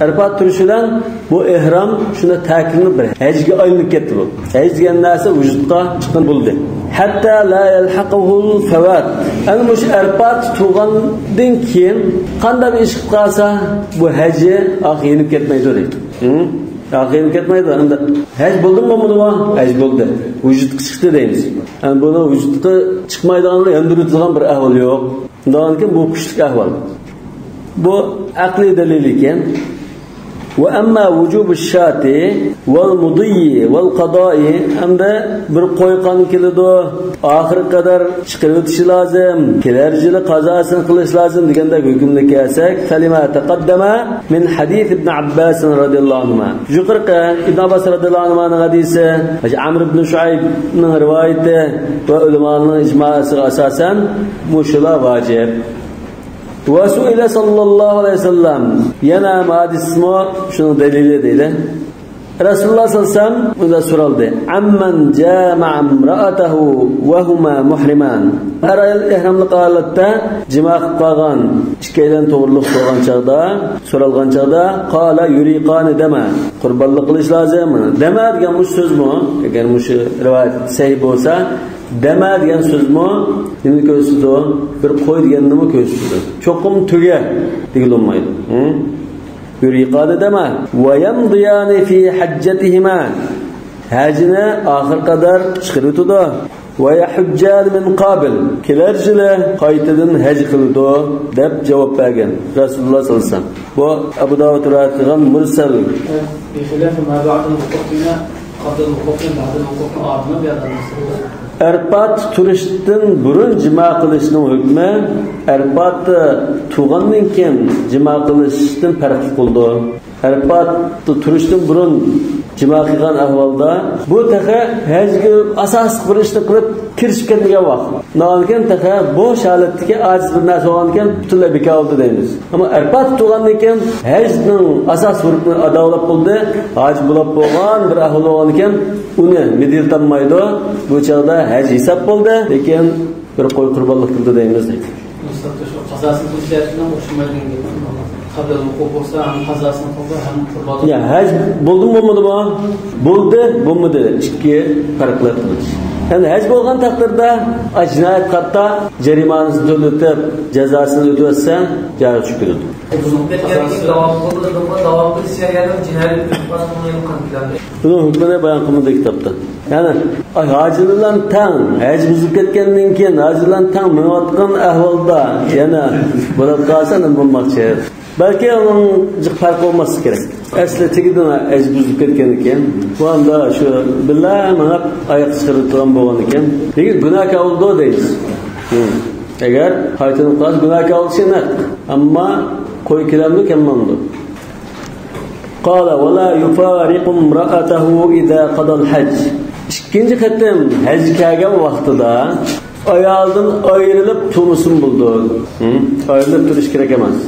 ئەرپات تۇرۇش بىلەن بۇ ئېھرام شۇنداق تەكىتلىنىپ بىر ھەجگە ئايلىنىپ كەتتى بۇ. ھەج دېگەن نەرسە ۋۇجۇدقا چىققان بولدى. ھەتتا لا يەلھەقۇھۇل فەۋات. ئەنە مۇشۇ ئەرپات تۇرغاندىن كېيىن قانداق بىر ئىش قىلىپ قالسا، بۇ ھەجى ئاخىرى يېنىپ كەتمەيدۇ دەيدۇ. ھىم؟ ئاخىرى كەتمەيدۇ. ئەمدى ھەج بولدىمۇ، بولمىدىمۇ؟ ھەج بولدى. ۋۇجۇدقا چىقتى دەيمىز. ئەمدى بۇنى ۋۇجۇدقا چىقمايدىغانلىقى ياندۇرۇۋېتىدىغان بىر ئەھۋال يوق. ئۇنداقكەن بۇ كۈچلۈك ئەھۋال. بۇ ئەقلىي دەلىل ئىكەن. ۋە ئەمما ۋۇجۇبۇش شاتى ۋەل مۇدىيى ۋەل قادائى، ئەمدى بىر قوي قان كېلىدۇ. ئاخىرغا قەدەر چىقىرىۋېتىشى لازىم، كېلەر يىلى قازاسىنى قىلىش لازىم دېگەندەك ھۆكۈمگە كەلسەك، فلما تقدم من حديث ابن عباس رضي الله عنهما. يۇقىرىقى ئىبن ئابباس رەزىياللاھۇ ئەنھۇمانىڭ ھەدىسى، ئەمر ئىبن شۇئەيبنىڭ رىۋايىتى ۋە ئۆلىمانىڭ ئىجماسىغا ئاساسەن مۇشۇلار ۋاجىپ. وسئل صلى الله عليه وسلم، يەنە ھەدىسمۇ شۇنىڭ دەلىلى دەيدۇ. رەسۇلۇللاھ سەللەللاھۇ ئەلەيھى ۋەسەللەم ئۆزى سورالدى. عمن جامع امرأته وهما محرمان. ئەر-ئايال ئېھراملىق ھالەتتە جىما قىلىپ قالغان ئىككىيلەن توغرۇلۇق سورىغان چاغدا، سورالغان چاغدا، قال يريقان دما. قۇربانلىق قىلىش لازىم. دما دېگەن مۇشۇ سۆزمۇ، ئەگەر مۇشۇ رىۋايەت سەھىھ بولسا، دما دېگەن سۆزمۇ نېمىنى كۆرسىتىدۇ؟ بىر قوي دېگەننىمۇ كۆرسىتىدۇ. چوقۇم تۆگە دېگىلى بولمايدۇ. ھە؟ يريقان دما ويمضيان في حجتهما. ھەجنى ئاخىرى قەدەر چىقىرىۋېتىدۇ. ويحجان من قبل. كېلەر يىلى قايتىدىن ھەج قىلىدۇ، دەپ جاۋاب بەرگەن رەسۇلۇللاھ سەللەللاھۇ ئەلەيھى ۋەسەللەم. بۇ ئەبۇ داۋۇد رىۋايەت قىلغان مۇرسەل. بخلاف ما بعد الوقوف، قبل الوقوف، بعد الوقوف. ئەرپات تۇرۇشتىن بۇرۇن جىما قىلىشنىڭ ھۆكمى ئەرپاتتا تۇرغاندىن كېيىن جىما قىلىشتىن پەرقلىق بولىدۇ. ئەرپاتتا تۇرۇشتىن بۇرۇن جىما قىلغان ئەھۋالدا، بۇ تېخى ھەجگە ئاساسلىق بىر ئىشنى قىلىپ كىرىشىپ كەتمىگەن ۋاقىت. ئۇنداقكەن تېخى بوش ھالەتتىكى ئاجىز بىر نەرسە بولغاندىكىن پۈتۈنلەي بىكار بولدى دەيمىز. ئەمما ئەرپاتتا تۇرغاندىن كېيىن ھەجنىڭ ئاساسىي رۇكنىنى ئادا بولۇپ بولدى، ھاجى بولۇپ بولغان بىر ئەھۋال بولغاندىكىن ئۇنى مىدىرلىتالمايدۇ. بۇ چاغدا ھەج ھېساب بولدى، لېكىن بىر قوي قۇربانلىق قىلدى دەيمىز دەيدۇ. قازاسىنى قىلىش جەھەتتىن ئوخشىمايدۇ دېگەن گەپ. قەبلەل ۋۇقۇ بولسا ھەم قازاسىنى قىلىدۇ، ھەم قۇربان. يا، ھەج بولدىمۇ بولمىدىمۇ؟ بولدى، بولمىدى. ئىككى پەرقلىق قىلىش. يەنى ھەج بولغان تەقدىردە، ئا، جىنايەت قاتتا جەرىمانىسىنى تۆلىتىپ، جازاسىنى ئۆتىۋەتسە، جايىغا چۈشۈپ كېتىدۇ. داۋام قىلدى، داۋام قىلىش جەريانىدا جىنايەت ئۆتۈپ قالسا، بۇنى يوق قىلىپ كېلەمدۇ؟ بۇنىڭ ھۆكمىنى بايان قىلمىدى كىتابتا. يەنى ھاجى بىلەن تەڭ، ھەج بۇزۇلۇپ كەتكەندىن كېيىن ھاجى بىلەن تەڭ مېڭىۋاتقان ئەھۋالدا يەنە بولۇپ قالسا، نېمە بولماقچى؟ بەلكى ئۇنىڭ جىق پەرقى بولماسلىقى كېرەك. ئەسلى تېگىدىن ھەج بۇزۇلۇپ كەتكەن ئىكەن. بۇ ئاندا شۇ بىللە مېڭىپ ئاياق چىقىرىدىغان بولغان ئىكەن. لېكىن گۇناھكار بولىدۇ دەيمىز. ئەگەر قايتىدىن قالسا گۇناھكار بولۇشى نەق. ئەمما قوي كېلەمدۇ، كەلمەمدۇ؟ قال ولا يفارق امرأته إذا قضى الحج. ئىككىنچى قېتىم ھەجگە كەلگەن ۋاقتىدا ئايالىدىن ئايرىلىپ تۇرمىسىمۇ بولىدۇ. ھە؟ ئايرىلىپ تۇرۇش كېرەك ئەمەس.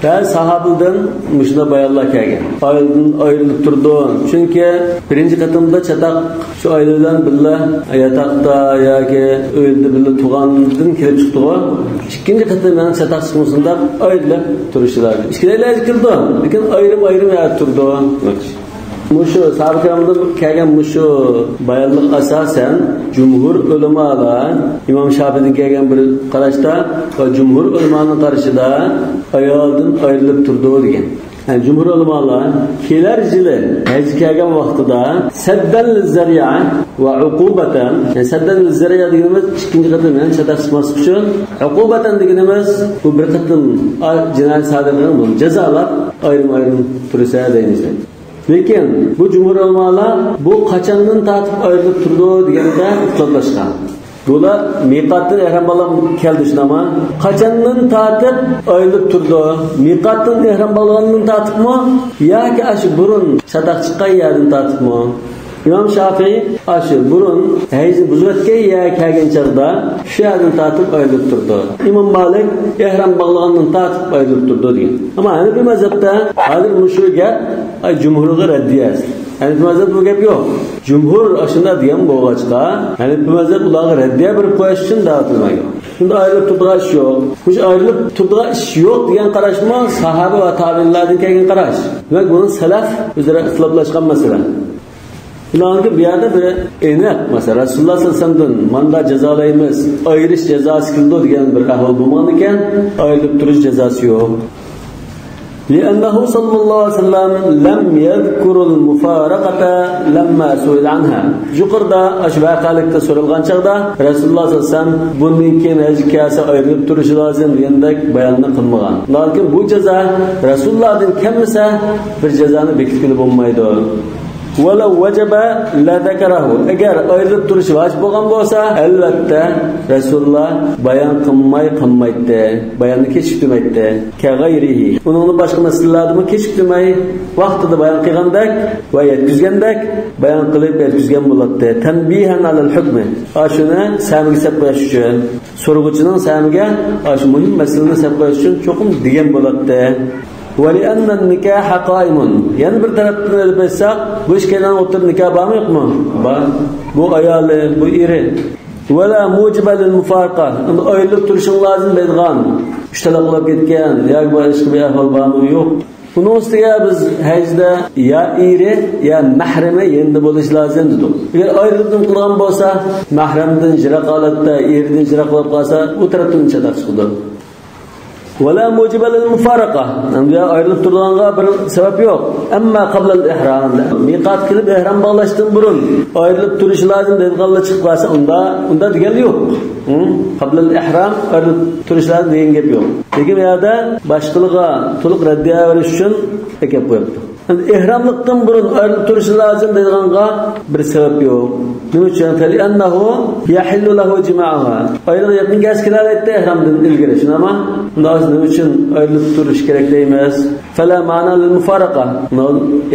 بەزى ساھابىلەردىن مۇشۇنداق بايانلار كەلگەن. ئايالىدىن ئايرىلىپ تۇرىدۇ. چۈنكى بىرىنچى قېتىمدا چاتاق شۇ ئايال بىلەن بىللە ياتاقتا ياكى ئۆيدە بىللە تۇرغاندىن كېلىپ چىقتىغۇ. ئىككىنچى قېتىم يەنە چاتاق چىقمىسۇن دەپ ئايرىلىپ تۇرۇشى لازىم. ئىككىلەيلەن كېلىدۇ، لېكىن ئايرىم-ئايرىم يەردە تۇرىدۇ. مۇشۇ ساھابە كىرامدىن كەلگەن مۇشۇ بايانلىق ئاساسەن جۇمھۇر ئۆلىمالار، ئىمام شافىئىدىن كەلگەن بىر قاراشتا ۋە جۇمھۇر ئۆلىمانىڭ قارىشىدا ئايالدىن ئايرىلىپ تۇرىدۇ دېگەن. يەنى جۇمھۇر ئۆلىمالار كېلەر يىلى ھەجگە كەلگەن ۋاقتىدا سەددەن لىززەرىئە ۋە ئۇقۇبەتەن، يەنى سەددەن لىززەرىئە دېگىنىمىز ئىككىنچى قېتىم يەنە چاتاق چىقماسلىق ئۈچۈن، ئۇقۇبەتەن دېگىنىمىز بۇ بىر قېتىم جىنايەت سادىر قىلغان، بۇنى جازالاپ ئايرىم-ئايرىم تۇرسا دەيمىز. لېكىن بۇ جۇمھۇر ئۆلىمالار بۇ قاچاندىن تارتىپ ئايرىلىپ تۇرىدۇ دېگەندە ئىختىلاپلاشقان. بۇلار مىقاتتىن ئېھرام باغلاپ كەلدى، شۇنداقمۇ؟ قاچاندىن تارتىپ ئايرىلىپ تۇرىدۇ؟ مىقاتتىن ئېھرام باغلىغاندىن تارتىپمۇ ياكى ئاشۇ بۇرۇن چاتاق چىققان يەردىن تارتىپمۇ؟ ئىمام شافىئىي ئاشۇ بۇرۇن ھەيزنى بۇزۇۋەتكەن يەرگە كەلگەن چاغدا شۇ يەردىن تارتىپ ئايرىلىپ تۇرىدۇ. ئىمام مالىك ئېھرام باغلىغاندىن تارتىپ ئايرىلىپ تۇرىدۇ دېگەن. ئەمما ھەنىپىي مەزھەپتە ھازىر مۇشۇ گەپ، ئاي، جۇمھۇرغا رەددىيە. ھەنىپىي مەزھەپتە بۇ گەپ يوق. جۇمھۇر ئاشۇنداق دېگەن بولغاچقا، ھەنىپىي مەزھەپ ئۇلارغا رەددىيە بېرىپ قويۇش ئۈچۈن دەۋاتىدۇ. شۇنداق ئايرىلىپ تۇرىدىغان ئىش يوق. مۇشۇ ئايرىلىپ تۇرىدىغان ئىش يوق دېگەن قاراشمۇ ساھابە ۋە تابىئىنلاردىن كەلگەن قاراش. دېمەك، بۇنى سەلەف ئۆزئارا ئىختىلاپلاشقان مەسىلە. شۇنىڭدىن كېيىن بۇ يەردە بىر ئېنىق، مەسىلەن، رەسۇلۇللا سەللەللاھۇ ئەلەيھى ۋەسەللەمدىن ماندا جازالايمىز، ئايرىش جازاسى كېلىدۇ دېگەن بىر ئەھۋال بولمىغاندىكىن، ئايرىلىپ تۇرۇش جازاسى يوق. لأنه صلى الله عليه وسلم لم يذكر المفارقة لما سئل عنها. يۇقىرىدا ئاشۇ ۋەقەلىكتە سورالغان چاغدا رەسۇلۇللا سەللەللاھۇ ئەلەيھى ۋەسەللەم بۇندىن كېيىن ھەجگە كەلسە ئايرىلىپ تۇرۇشى لازىم دېگەندەك باياننى قىلمىغان. لېكىن بۇ جازا رەسۇلۇللادىن كەلمىسە بىر جازانى بېكىتكىلى بولمايدۇ. ولو وجب لذكره. ئەگەر ئايرىلىپ تۇرۇش ۋاجىپ بولغان بولسا، ئەلۋەتتە، رەسۇلۇللا بايان قىلماي قالمايتتى. باياننى كېچىكتۈرمەيتتى. كغيره. ئۇنىڭدىن باشقا مەسىلىلەردىمۇ كېچىكتۈرمەي، ۋاقتىدا بايان قىلغاندەك ۋە يەتكۈزگەندەك بايان قىلىپ يەتكۈزگەن بولاتتى. تنبيها على الحكم. ئاشۇنى سەمىگە سەپ قويۇش ئۈچۈن. سورىغۇچىنىڭ سەمىگە ئاشۇ مۇھىم مەسىلىنى سەپ قويۇش ئۈچۈن چوقۇم دېگەن بولاتتى. ولأن النكاح قائم. يەنە بىر تەرەپتىن ئېلىپ ئېيتساق، بۇ ئىككىيلەننىڭ ئوتتۇرىدا نىكاھ بارمۇ يوقمۇ؟ بار. بۇ ئايالى، بۇ ئېرى. ولا موجب للمفارقة. ئەمدى ئايرىلىپ تۇرۇشۇڭ لازىم دەيدىغان ئۈچ تالاق بولۇپ كەتكەن ياكى باشقا بىر ئەھۋال بارمۇ؟ يوق. بۇنىڭ ئۈستىگە بىز ھەجدە يا ئېرى، يا مەھرىمى يېنىدا بولۇشى لازىم دېدۇق. ئەگەر ئايرىلىپ قالغان بولسا، مەھرەمدىن يىراق ھالەتتە، ئېرىدىن يىراق بولۇپ قالسا، ئۇ تەرەپتىن چاتاق چىقىدۇ. ولا موجب للمفارقة. ئەمدى ئايرىلىپ تۇرىدىغانغا بىر سەۋەب يوق. أما قبل الإحرام. مىقات كېلىپ ئېھرام باغلاشتىن بۇرۇن ئايرىلىپ تۇرۇشى لازىم دەيدىغانلار چىقىپ قالسا، ئۇندا، ئۇندا دېگەنلەر يوق. ھە؟ قبل الإحرام، ئايرىلىپ تۇرۇشى لازىم دېگەن گەپ يوق. لېكىن بۇ يەردە باشقىلىغا تولۇق رەددىيە بېرىش ئۈچۈن ئەكەپ قويۇپتۇ. ئېھراملىقتىن بۇرۇن ئايرىلىپ تۇرۇشى لازىم دەيدىغانغا بىر سەۋەب يوق. نېمە ئۈچۈن؟ فلأنه يحل له جماعها. ئايرىلىپ يېقىن كەلسە كېلەلەيتتى ئېھرامدىن ئىلگىرى، شۇنداقمۇ؟ ئۇنداق نېمە ئۈچۈن ئايرىلىپ تۇرۇش كېرەك دەيمىز؟ فلا معنى للمفارقة.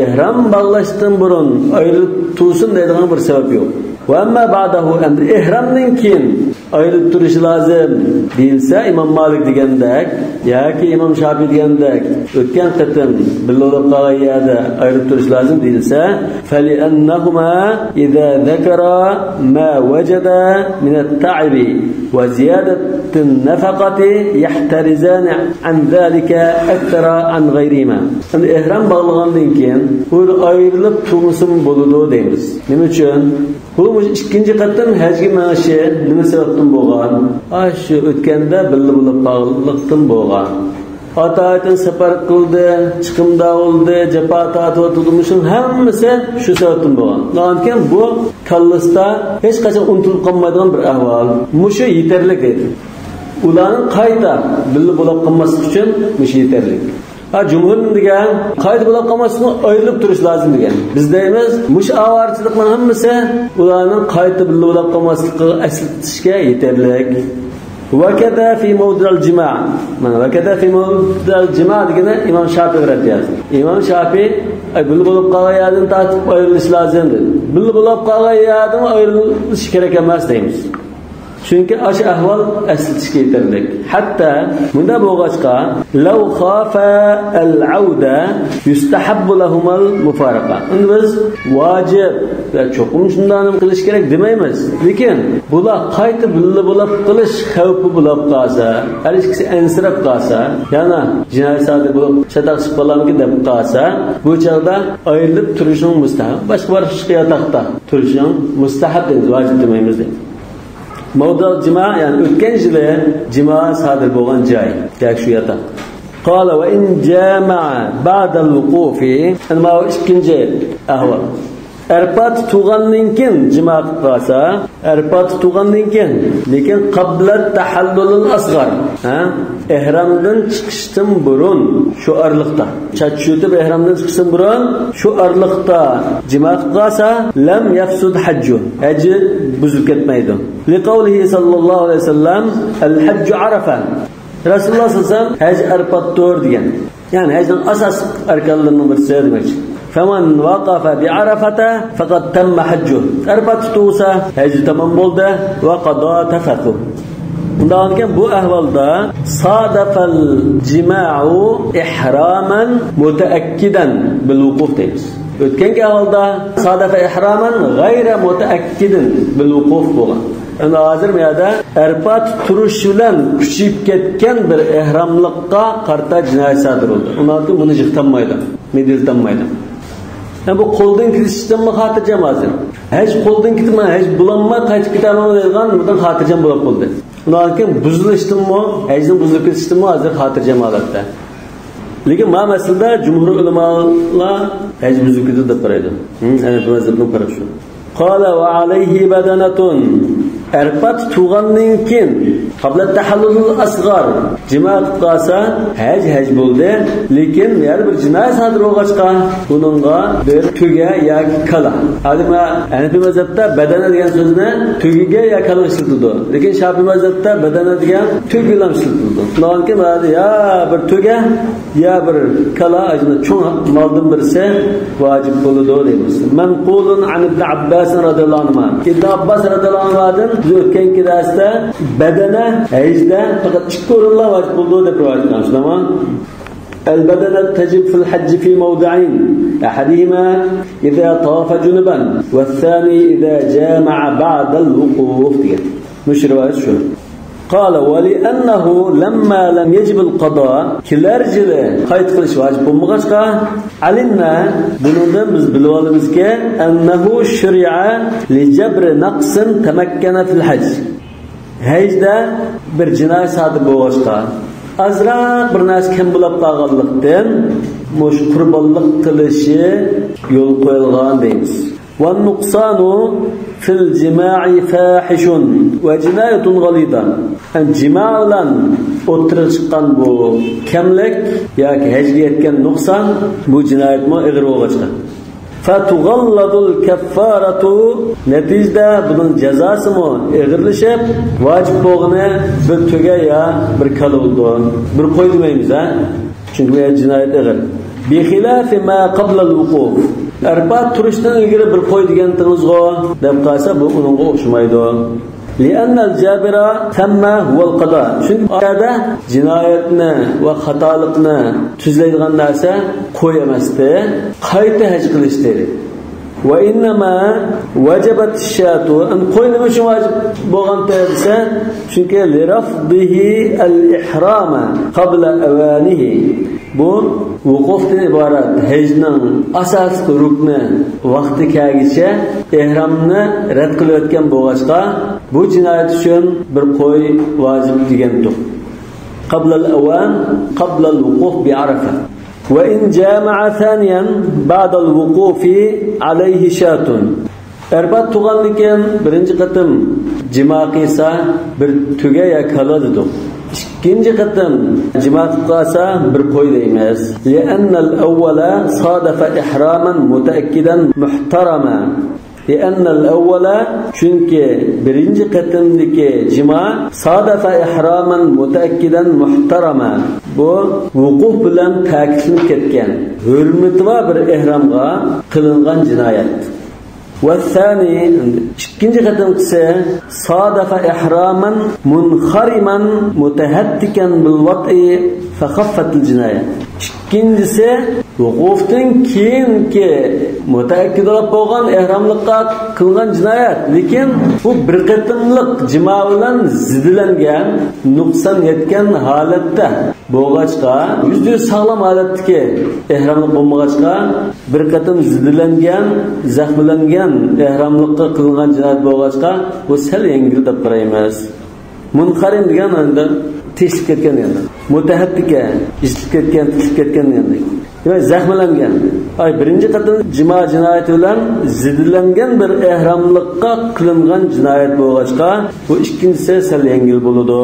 ئېھرام باغلاشتىن بۇرۇن ئايرىلىپ تۇرسۇن دەيدىغان بىر سەۋەب يوق. وأما بعده، ئەمدى ئېھرامدىن كېيىن ئايرىلىپ تۇرۇشى لازىم دېيىلسە، ئىمام مالىك دېگەندەك ياكى ئىمام شاپىئىي دېگەندەك ئۆتكەن قېتىم بىللە بولۇپ قالغان يەردە ئايرىلىپ تۇرۇشى لازىم دېيىلسە، فلأنهما إذا ذكرا ما وجدا من التعب وزيادة النفقة يحترزان عن ذلك أكثر عن غيرهما. ئەمدى ئېھرام باغلىغاندىن كېيىن بۇ ئايرىلىپ تۇرمىسىمۇ بولىدۇ دەيمىز. نېمە ئۈچۈن؟ بۇ مۇشۇ ئىككىنچى قېتىم ھەجگە مېڭىشى نېمە سەۋەبتىن بولغان؟ ئاشۇ ئۆتكەندە بىللە بولۇپ قالغانلىقتىن بولغان. ئاتا-ئاتىنى سەپەر قىلدى، چىقىمدا بولدى، جاپا تارتىۋاتىدۇ. مۇشۇنىڭ ھەممىسى شۇ سەۋەبتىن بولغان. ئۇنىڭدىن كېيىن بۇ كاللىسىدا ھېچقاچان ئۇنتۇلۇپ قالمايدىغان بىر ئەھۋال. مۇشۇ يېتەرلىك دەيدۇ. ئۇلارنىڭ قايتا بىللە بولاپ قالماسلىقى ئۈچۈن مۇشۇ يېتەرلىك. ھە، جۇمھۇر نېمە دېگەن؟ قايتا بولاپ قالماسلىقنى ئايرىلىپ تۇرۇش لازىم دېگەن. بىز دەيمىز، مۇشۇ ئاۋارىچىلىكنىڭ ھەممىسى ئۇلارنىڭ قايتا بىللە بولاپ قالماسلىقىغا ئەسلىتىشكە يېتەرلىك. وكذا في موضع الجماع. مانا، وكذا في موضع الجماع دېگىنى ئىمام شاپىئىغا رەت يازدى. ئىمام شاپىئى، ئاي، بىللە بولۇپ قالغان يەردىن تارتىپ ئايرىلىش لازىم دېدى. بىللە بولۇپ قالغان يەردىن ئايرىلىش كېرەك ئەمەس دەيمىز. چۈنكى ئاشۇ ئەھۋال ئەسلىتىشكە يېتەرلىك. ھەتتا مۇنداق بولغاچقا، لو خافا العودة يستحب لهما المفارقة. ئەمدى بىز ۋاجىپ ۋە چوقۇم شۇنداق قىلىش كېرەك دېمەيمىز. لېكىن بۇلار قايتا بىللە بولۇپ قېلىش خەۋپى بولۇپ قالسا، ھەر ئىككىسى ئەنسىرەپ قالسا، يەنە جىنايەت سادىر بولۇپ چاتاق چىقىپ قالامىكىن دەپ قالسا، بۇ چاغدا ئايرىلىپ تۇرۇشنىڭ مۇستەھەب. باشقا، باشقا ياتاقتا تۇرۇشنىڭ مۇستەھەب دەيمىز، ۋاجىپ دېمەيمىز دەيمىز. موضع الجماع، يەنى ئۆتكەن يىلى جىما سادىر بولغان جاي ياكى شۇ ياتاق. قال وإن جامع بعد الوقوف. ئەنە ماۋۇ ئىككىنچى ئەھۋال. ئەرپات تۇغاندىن كېيىن جىما قىلىپ قالسا، ئەرپات تۇغاندىن كېيىن، لېكىن قەبلە تەھەللۇلىل ئەسغەر، ھە؟ ئېھرامدىن چىقىشتىن بۇرۇن شۇ ئارىلىقتا، چاچ چۈشۈرتۈپ ئېھرامدىن چىقىشتىن بۇرۇن شۇ ئارىلىقتا جىما قىلىپ قالسا، لەم يەفسۇد ھەججۇ، ھەججى بۇزۇلۇپ كەتمەيدۇ. لقوله صلى الله عليه وسلم، الحج عرفة. رەسۇلۇللاھ سەللەللاھۇ ئەلەيھى ۋەسەللەم، ھەج ئەرپاتتۇر دېگەن. يەنى ھەجنىڭ ئاساسلىق ئەركانلىرىنىڭ بىرسى دېمەكچى. فمن وقف بعرفة فقد تم حجه. ئەرپاتتا تۇرسا، ھەجى تامام بولدى. وقضى تفثه. ئۇنداقكەن بۇ ئەھۋالدا صادف الجماع إحراما متأكدا بالوقوف دەيمىز. ئۆتكەنكى ئەھۋالدا صادف إحراما غير متأكد بالوقوف بولغان. ئەمدى ھازىر بۇ يەردە ئەرپات تۇرۇش بىلەن كۈچىيىپ كەتكەن بىر ئېھراملىققا قارىتا جىنايەت سادىر بولدى. ئۇنىڭدىن بۇنى يىغتالمايدۇ، مىدىرلىتالمايدۇ. يەنى بۇ قولدىن كېتىشتىنمۇ خاتىرجەم ھازىر. ھەج قولدىن كېتىپ، مانا ھەج بولالماي قايتىپ كېتەلمەيدىغان بۇندىن خاتىرجەم بولۇپ قالدى. ئۇنىڭدىن كېيىن بۇزۇلۇشتىنمۇ، ھەجنىڭ بۇزۇلۇپ كېتىشتىنمۇ ھازىر خاتىرجەم ھالەتتە. لېكىن ما مەسىلىدە جۇمھۇر ئۆلىمالار ھەج بۇزۇلۇپ كېتىدۇ دەپ قارايدۇ. ھە، ئەنە بۇ مەزھەپنىڭ پەرقى شۇ. قال وعليه بدنة. ئەرپات تۇغاندىن كېيىن، قەبلە تەھەللۇلىل ئەسغەر، جىما قىلىپ قالسا، ھەج، ھەج بولدى. لېكىن يەنە بىر جىنايەت سادىر بولغاچقا، بۇنىڭغا بىر تۆگە ياكى كالا. ھازىر مانا ھەنەفىي مەزھەپتە بەدەنە دېگەن سۆزنى تۆگىگە يا كالاغا ئىشلىتىدۇ. لېكىن شافىي مەزھەپتە بەدەنە دېگەن تۆگىگە ئىشلىتىدۇ. شۇنىڭدىن كېيىن ھازىر يا بىر تۆگە، يا بىر كالا، ئاشۇنداق چوڭ مالدىن بىرسى ۋاجىپ بولىدۇ دەيمىز. منقول عن ابن عباس رضي الله عنهما. ئىبن ئابباس رەزىياللاھۇ ئەنھۇدىن بىز ئۆتكەنكى دەرستە بەدەنە ھەجدە پەقەت ئىككى ئورۇنلا ۋاجىپ بولىدۇ دەپ رىۋايەت قىلغان، شۇنداقمۇ؟ البدنة تجب في الحج في موضعين، أحدهما إذا طاف جنبا، والثاني إذا جامع بعد الوقوف دېگەن. مۇشۇ رىۋايەت شۇ. قال ولأنه لما لم يجب القضاء، كېلەر يىلى قايتا قىلىش ۋاجىپ بولمىغاچقا، علمنا، بۇنىڭدىن بىز بىلىۋالىمىزكى، أنه شرع لجبر نقص تمكن في الحج. ھەجدە بىر جىنايەت سادىر بولغاچقا، ئازراق بىر نەرسە كەم بولاپ قالغانلىقتىن، مۇشۇ قۇربانلىق قىلىشى يول قويۇلغان دەيمىز. والنقصان في الجماع فاحش وجناية غليظة. يەنى جىما بىلەن ئوتتۇرىغا چىققان بۇ كەملىك ياكى ھەجگە يەتكەن نۇقسان، بۇ جىنايەتمۇ ئېغىر بولغاچقا. فتغلظ الكفارة، نەتىجىدە بۇنىڭ جازاسىمۇ ئېغىرلىشىپ، ۋاجىپ بولغىنى بىر تۆگە يا بىر كالا بولىدۇ. بىر قوي دېمەيمىز، ھە؟ چۈنكى بۇ يەردە جىنايەت ئېغىر. بخلاف ما قبل الوقوف. ئەرپات تۇرۇشتىن ئىلگىرى بىر قوي دېگەنتىڭىزغۇ دەپ قالسا، بۇ ئۇنىڭغا ئوخشىمايدۇ. لأن الجابر ثم هو القضاء. چۈنكى ئۇ يەردە جىنايەتنى ۋە خاتالىقنى تۈزلەيدىغان نەرسە قوي ئەمەستى، قايتا ھەج قىلىشتى. وإنما وجبت الشاة. ئەمدى قوي نېمە ئۈچۈن ۋاجىپ بولغانتى دېسە، چۈنكى لرفضه الإحرام قبل أوانه. بۇ ۋۇقۇفتىن ئىبارەت ھەجنىڭ ئاساسلىق رۇكنى ۋاقتى كەلگىچە ئېھرامنى رەت قىلىۋەتكەن بولغاچقا، بۇ جىنايەت ئۈچۈن بىر قوي ۋاجىپ دېگەنتۇق. قبل الأوان، قبل الوقوف بعرفة. وإن جامع ثانيا بعد الوقوف عليه شاة. ئەرپات تۇغاندىكىن بىرىنچى قېتىم جىما قىلسا، بىر تۆگە يا كالا دېدۇق. ئىككىنچى قېتىم جىما قىلىپ قالسا، بىر قوي دەيمىز. لأن الأول صادف إحراما متأكدا محترما. لأن الأول، چۈنكى بىرىنچى قېتىمدىكى جىما، صادف إحراما متأكدا محترما، بۇ ۋۇقۇف بىلەن تەكىتلىنىپ كەتكەن، ھۆرمىتى بار بىر ئېھرامغا قىلىنغان جىنايەت. والثاني، ئىككىنچى قېتىمقىسى، صادف إحراما منخرما متهتكا بالوطء فخفت الجناية. ئىككىنچىسى، ۋۇقۇفتىن كېيىنكى مۇتەئەككىد بولغان ئېھراملىققا قىلغان جىنايەت، لېكىن بۇ بىر قېتىملىق جىما بىلەن زىدلەنگەن، نۇقسان يەتكەن ھالەتتە بولغاچقا، يۈزدە يۈز ساغلام ھالەتتىكى ئېھراملىق بولمىغاچقا، بىر قېتىم زىدلەنگەن، زەخىملەنگەن ئېھراملىققا قىلغان جىنايەت بولغاچقا، بۇ سەل يەڭگىل دەپ قارايمىز. مۇنخەرىم دېگەن ئەمدى تېشىپ كەتكەن دېگەن. مۇتەھەتتىكە، يىتىلىپ كەتكەن، تىتىلىپ كەتكەن دېگەندەك. دېمەك، زەخىملەنگەن. ئاي، بىرىنچى قېتىم جىما جىنايىتى بىلەن زىدلەنگەن بىر ئېھراملىققا قىلىنغان جىنايەت بولغاچقا، بۇ ئىككىنچىسى سەل يەڭگىل بولىدۇ.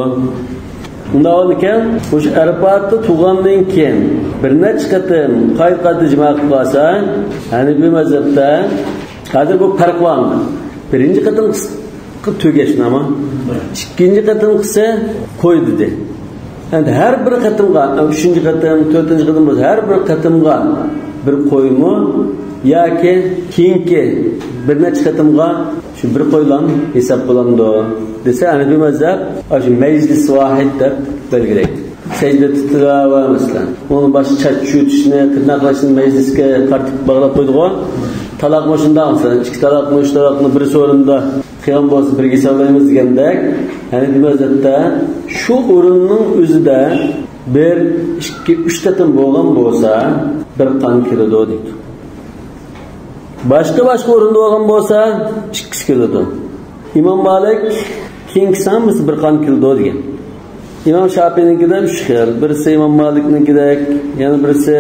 ئۇنداق بولىدىكەن، مۇشۇ ئەرپاتتا تۇغاندىن كېيىن بىر نەچچە قېتىم قايتا-قايتا جىما قىلىپ قالسا، ھەنىپىي مەزھەپتە ھازىر بۇ پەرق بار. بىرىنچى قېتىم قىلسا تۆگە، شۇنداقمۇ؟ ئىككىنچى قېتىمقىسى قوي دېدى. ئەمدى ھەر بىر قېتىمغا، ئۈچىنچى قېتىم، تۆتىنچى قېتىم بولسا، ھەر بىر قېتىمغا بىر قويمۇ ياكى كېيىنكى بىر نەچچە قېتىمغا شۇ بىر قويلام ھېساب بولامدۇ دېسە، ھەنىپىي مەزھەپ شۇ مەجلىس ۋاھىد دەپ بەلگىلەيدۇ. سەجدە تىلاۋە، مەسىلەن، ئۇنىڭ باشقا چاچ چۈشۈرۈشنى، تىرناقلاشنى مەجلىسكە قارىتىپ باغلاپ قويدىغۇ. تالاقمۇ شۇنداق، مەسىلەن، ئىككى تالاقنى، ئۈچ تالاقنى بىرسى ئورنىدا قىلغان بولسا، بىرگە ھېسابلايمىز دېگەندەك، ھەنىپىي مەزھەپتە شۇ ئورۇننىڭ ئۆزىدە بىر، ئىككى، ئۈچ قېتىم بولغان بولسا، بىر قان كېلىدۇ دەيدۇ. باشقا-باشقا ئورۇندا بولغان بولسا، ئىككىسى كېلىدۇ. ئىمام مالىك، كېيىنكىسى ھەممىسى بىر قان كېلىدۇ دېگەن. ئىمام شاپىئىنىڭكىدە ئۈچ خىل. بىرسى ئىمام مالىكنىڭكىدەك، يەنە بىرسى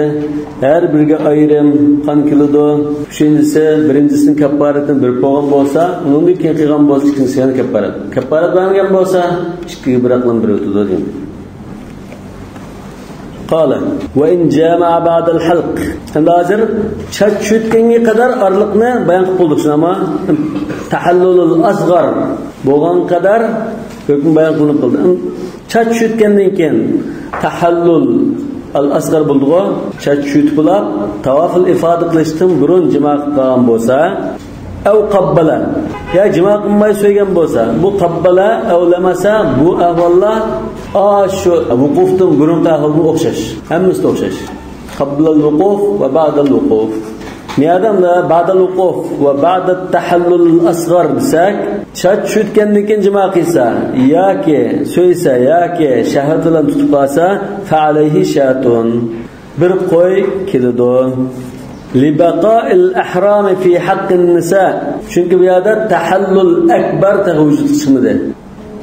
ھەر بىرىگە ئايرىم قان كېلىدۇ. ئۈچىنچىسى، بىرىنچىسىنىڭ كاپپارىتىنى بېرىپ بولغان بولسا، ئۇنىڭدىن كېيىن قىلغان بولسا، ئىككىنچىسى يەنە كاپپارەت. كاپپارەت بەرمىگەن بولسا، ئىككىگە بىر قان بېرىۋېتىدۇ دېگەن. قال، وإن جامع بعد الحلق. ئەمدى ھازىر چاچ چۈشۈرتكەنگە قەدەر ئارىلىقنى بايان قىلىپ بولدۇق، شۇنداقمۇ؟ تەھەللۇلۇل ئەسغەر بولغان قەدەر ھۆكۈم بايان قىلىنىپ قالدى. چاچ چۈشۈرتكەندىن كېيىن تەھەللۇل ئەل ئەسغەر بولدىغۇ، چاچ چۈشۈرتۈپ بولاپ، تاۋافۇل ئىفادە قىلىشتىن بۇرۇن جىما قىلىپ قالغان بولسا، ئەۋ قەببەلە، يا جىما قىلماي سۆيگەن بولسا، بۇ قەببەلە، ئەۋ لەمەسە، بۇ ئەھۋاللار ئاشۇ ۋۇقۇفتىن بۇرۇنقى ئەھۋالغا ئوخشاش. ھەممىسىدە ئوخشاش. قەبلەل ۋۇقۇف ۋە بەئدەل ۋۇقۇف. نېمە دەيمىز؟ بەئدەل ۋۇقۇف ۋە بەئدەت تەھەللۇل ئەسغەر دېسەك، چاچ چۈشۈرتكەندىن كېيىن جىما قىلسا ياكى سۆيسە ياكى شەھۋەت بىلەن تۇتۇپ قالسا، فەئەلەيھى شاتۇن. بىر قوي كېلىدۇ. لىبەقائىل ئەھرامى فى ھەققىن نىسا. چۈنكى بۇ يەردە تەھەللۇل ئەكبەر تېخى ۋۇجۇدقا چىقمىدى.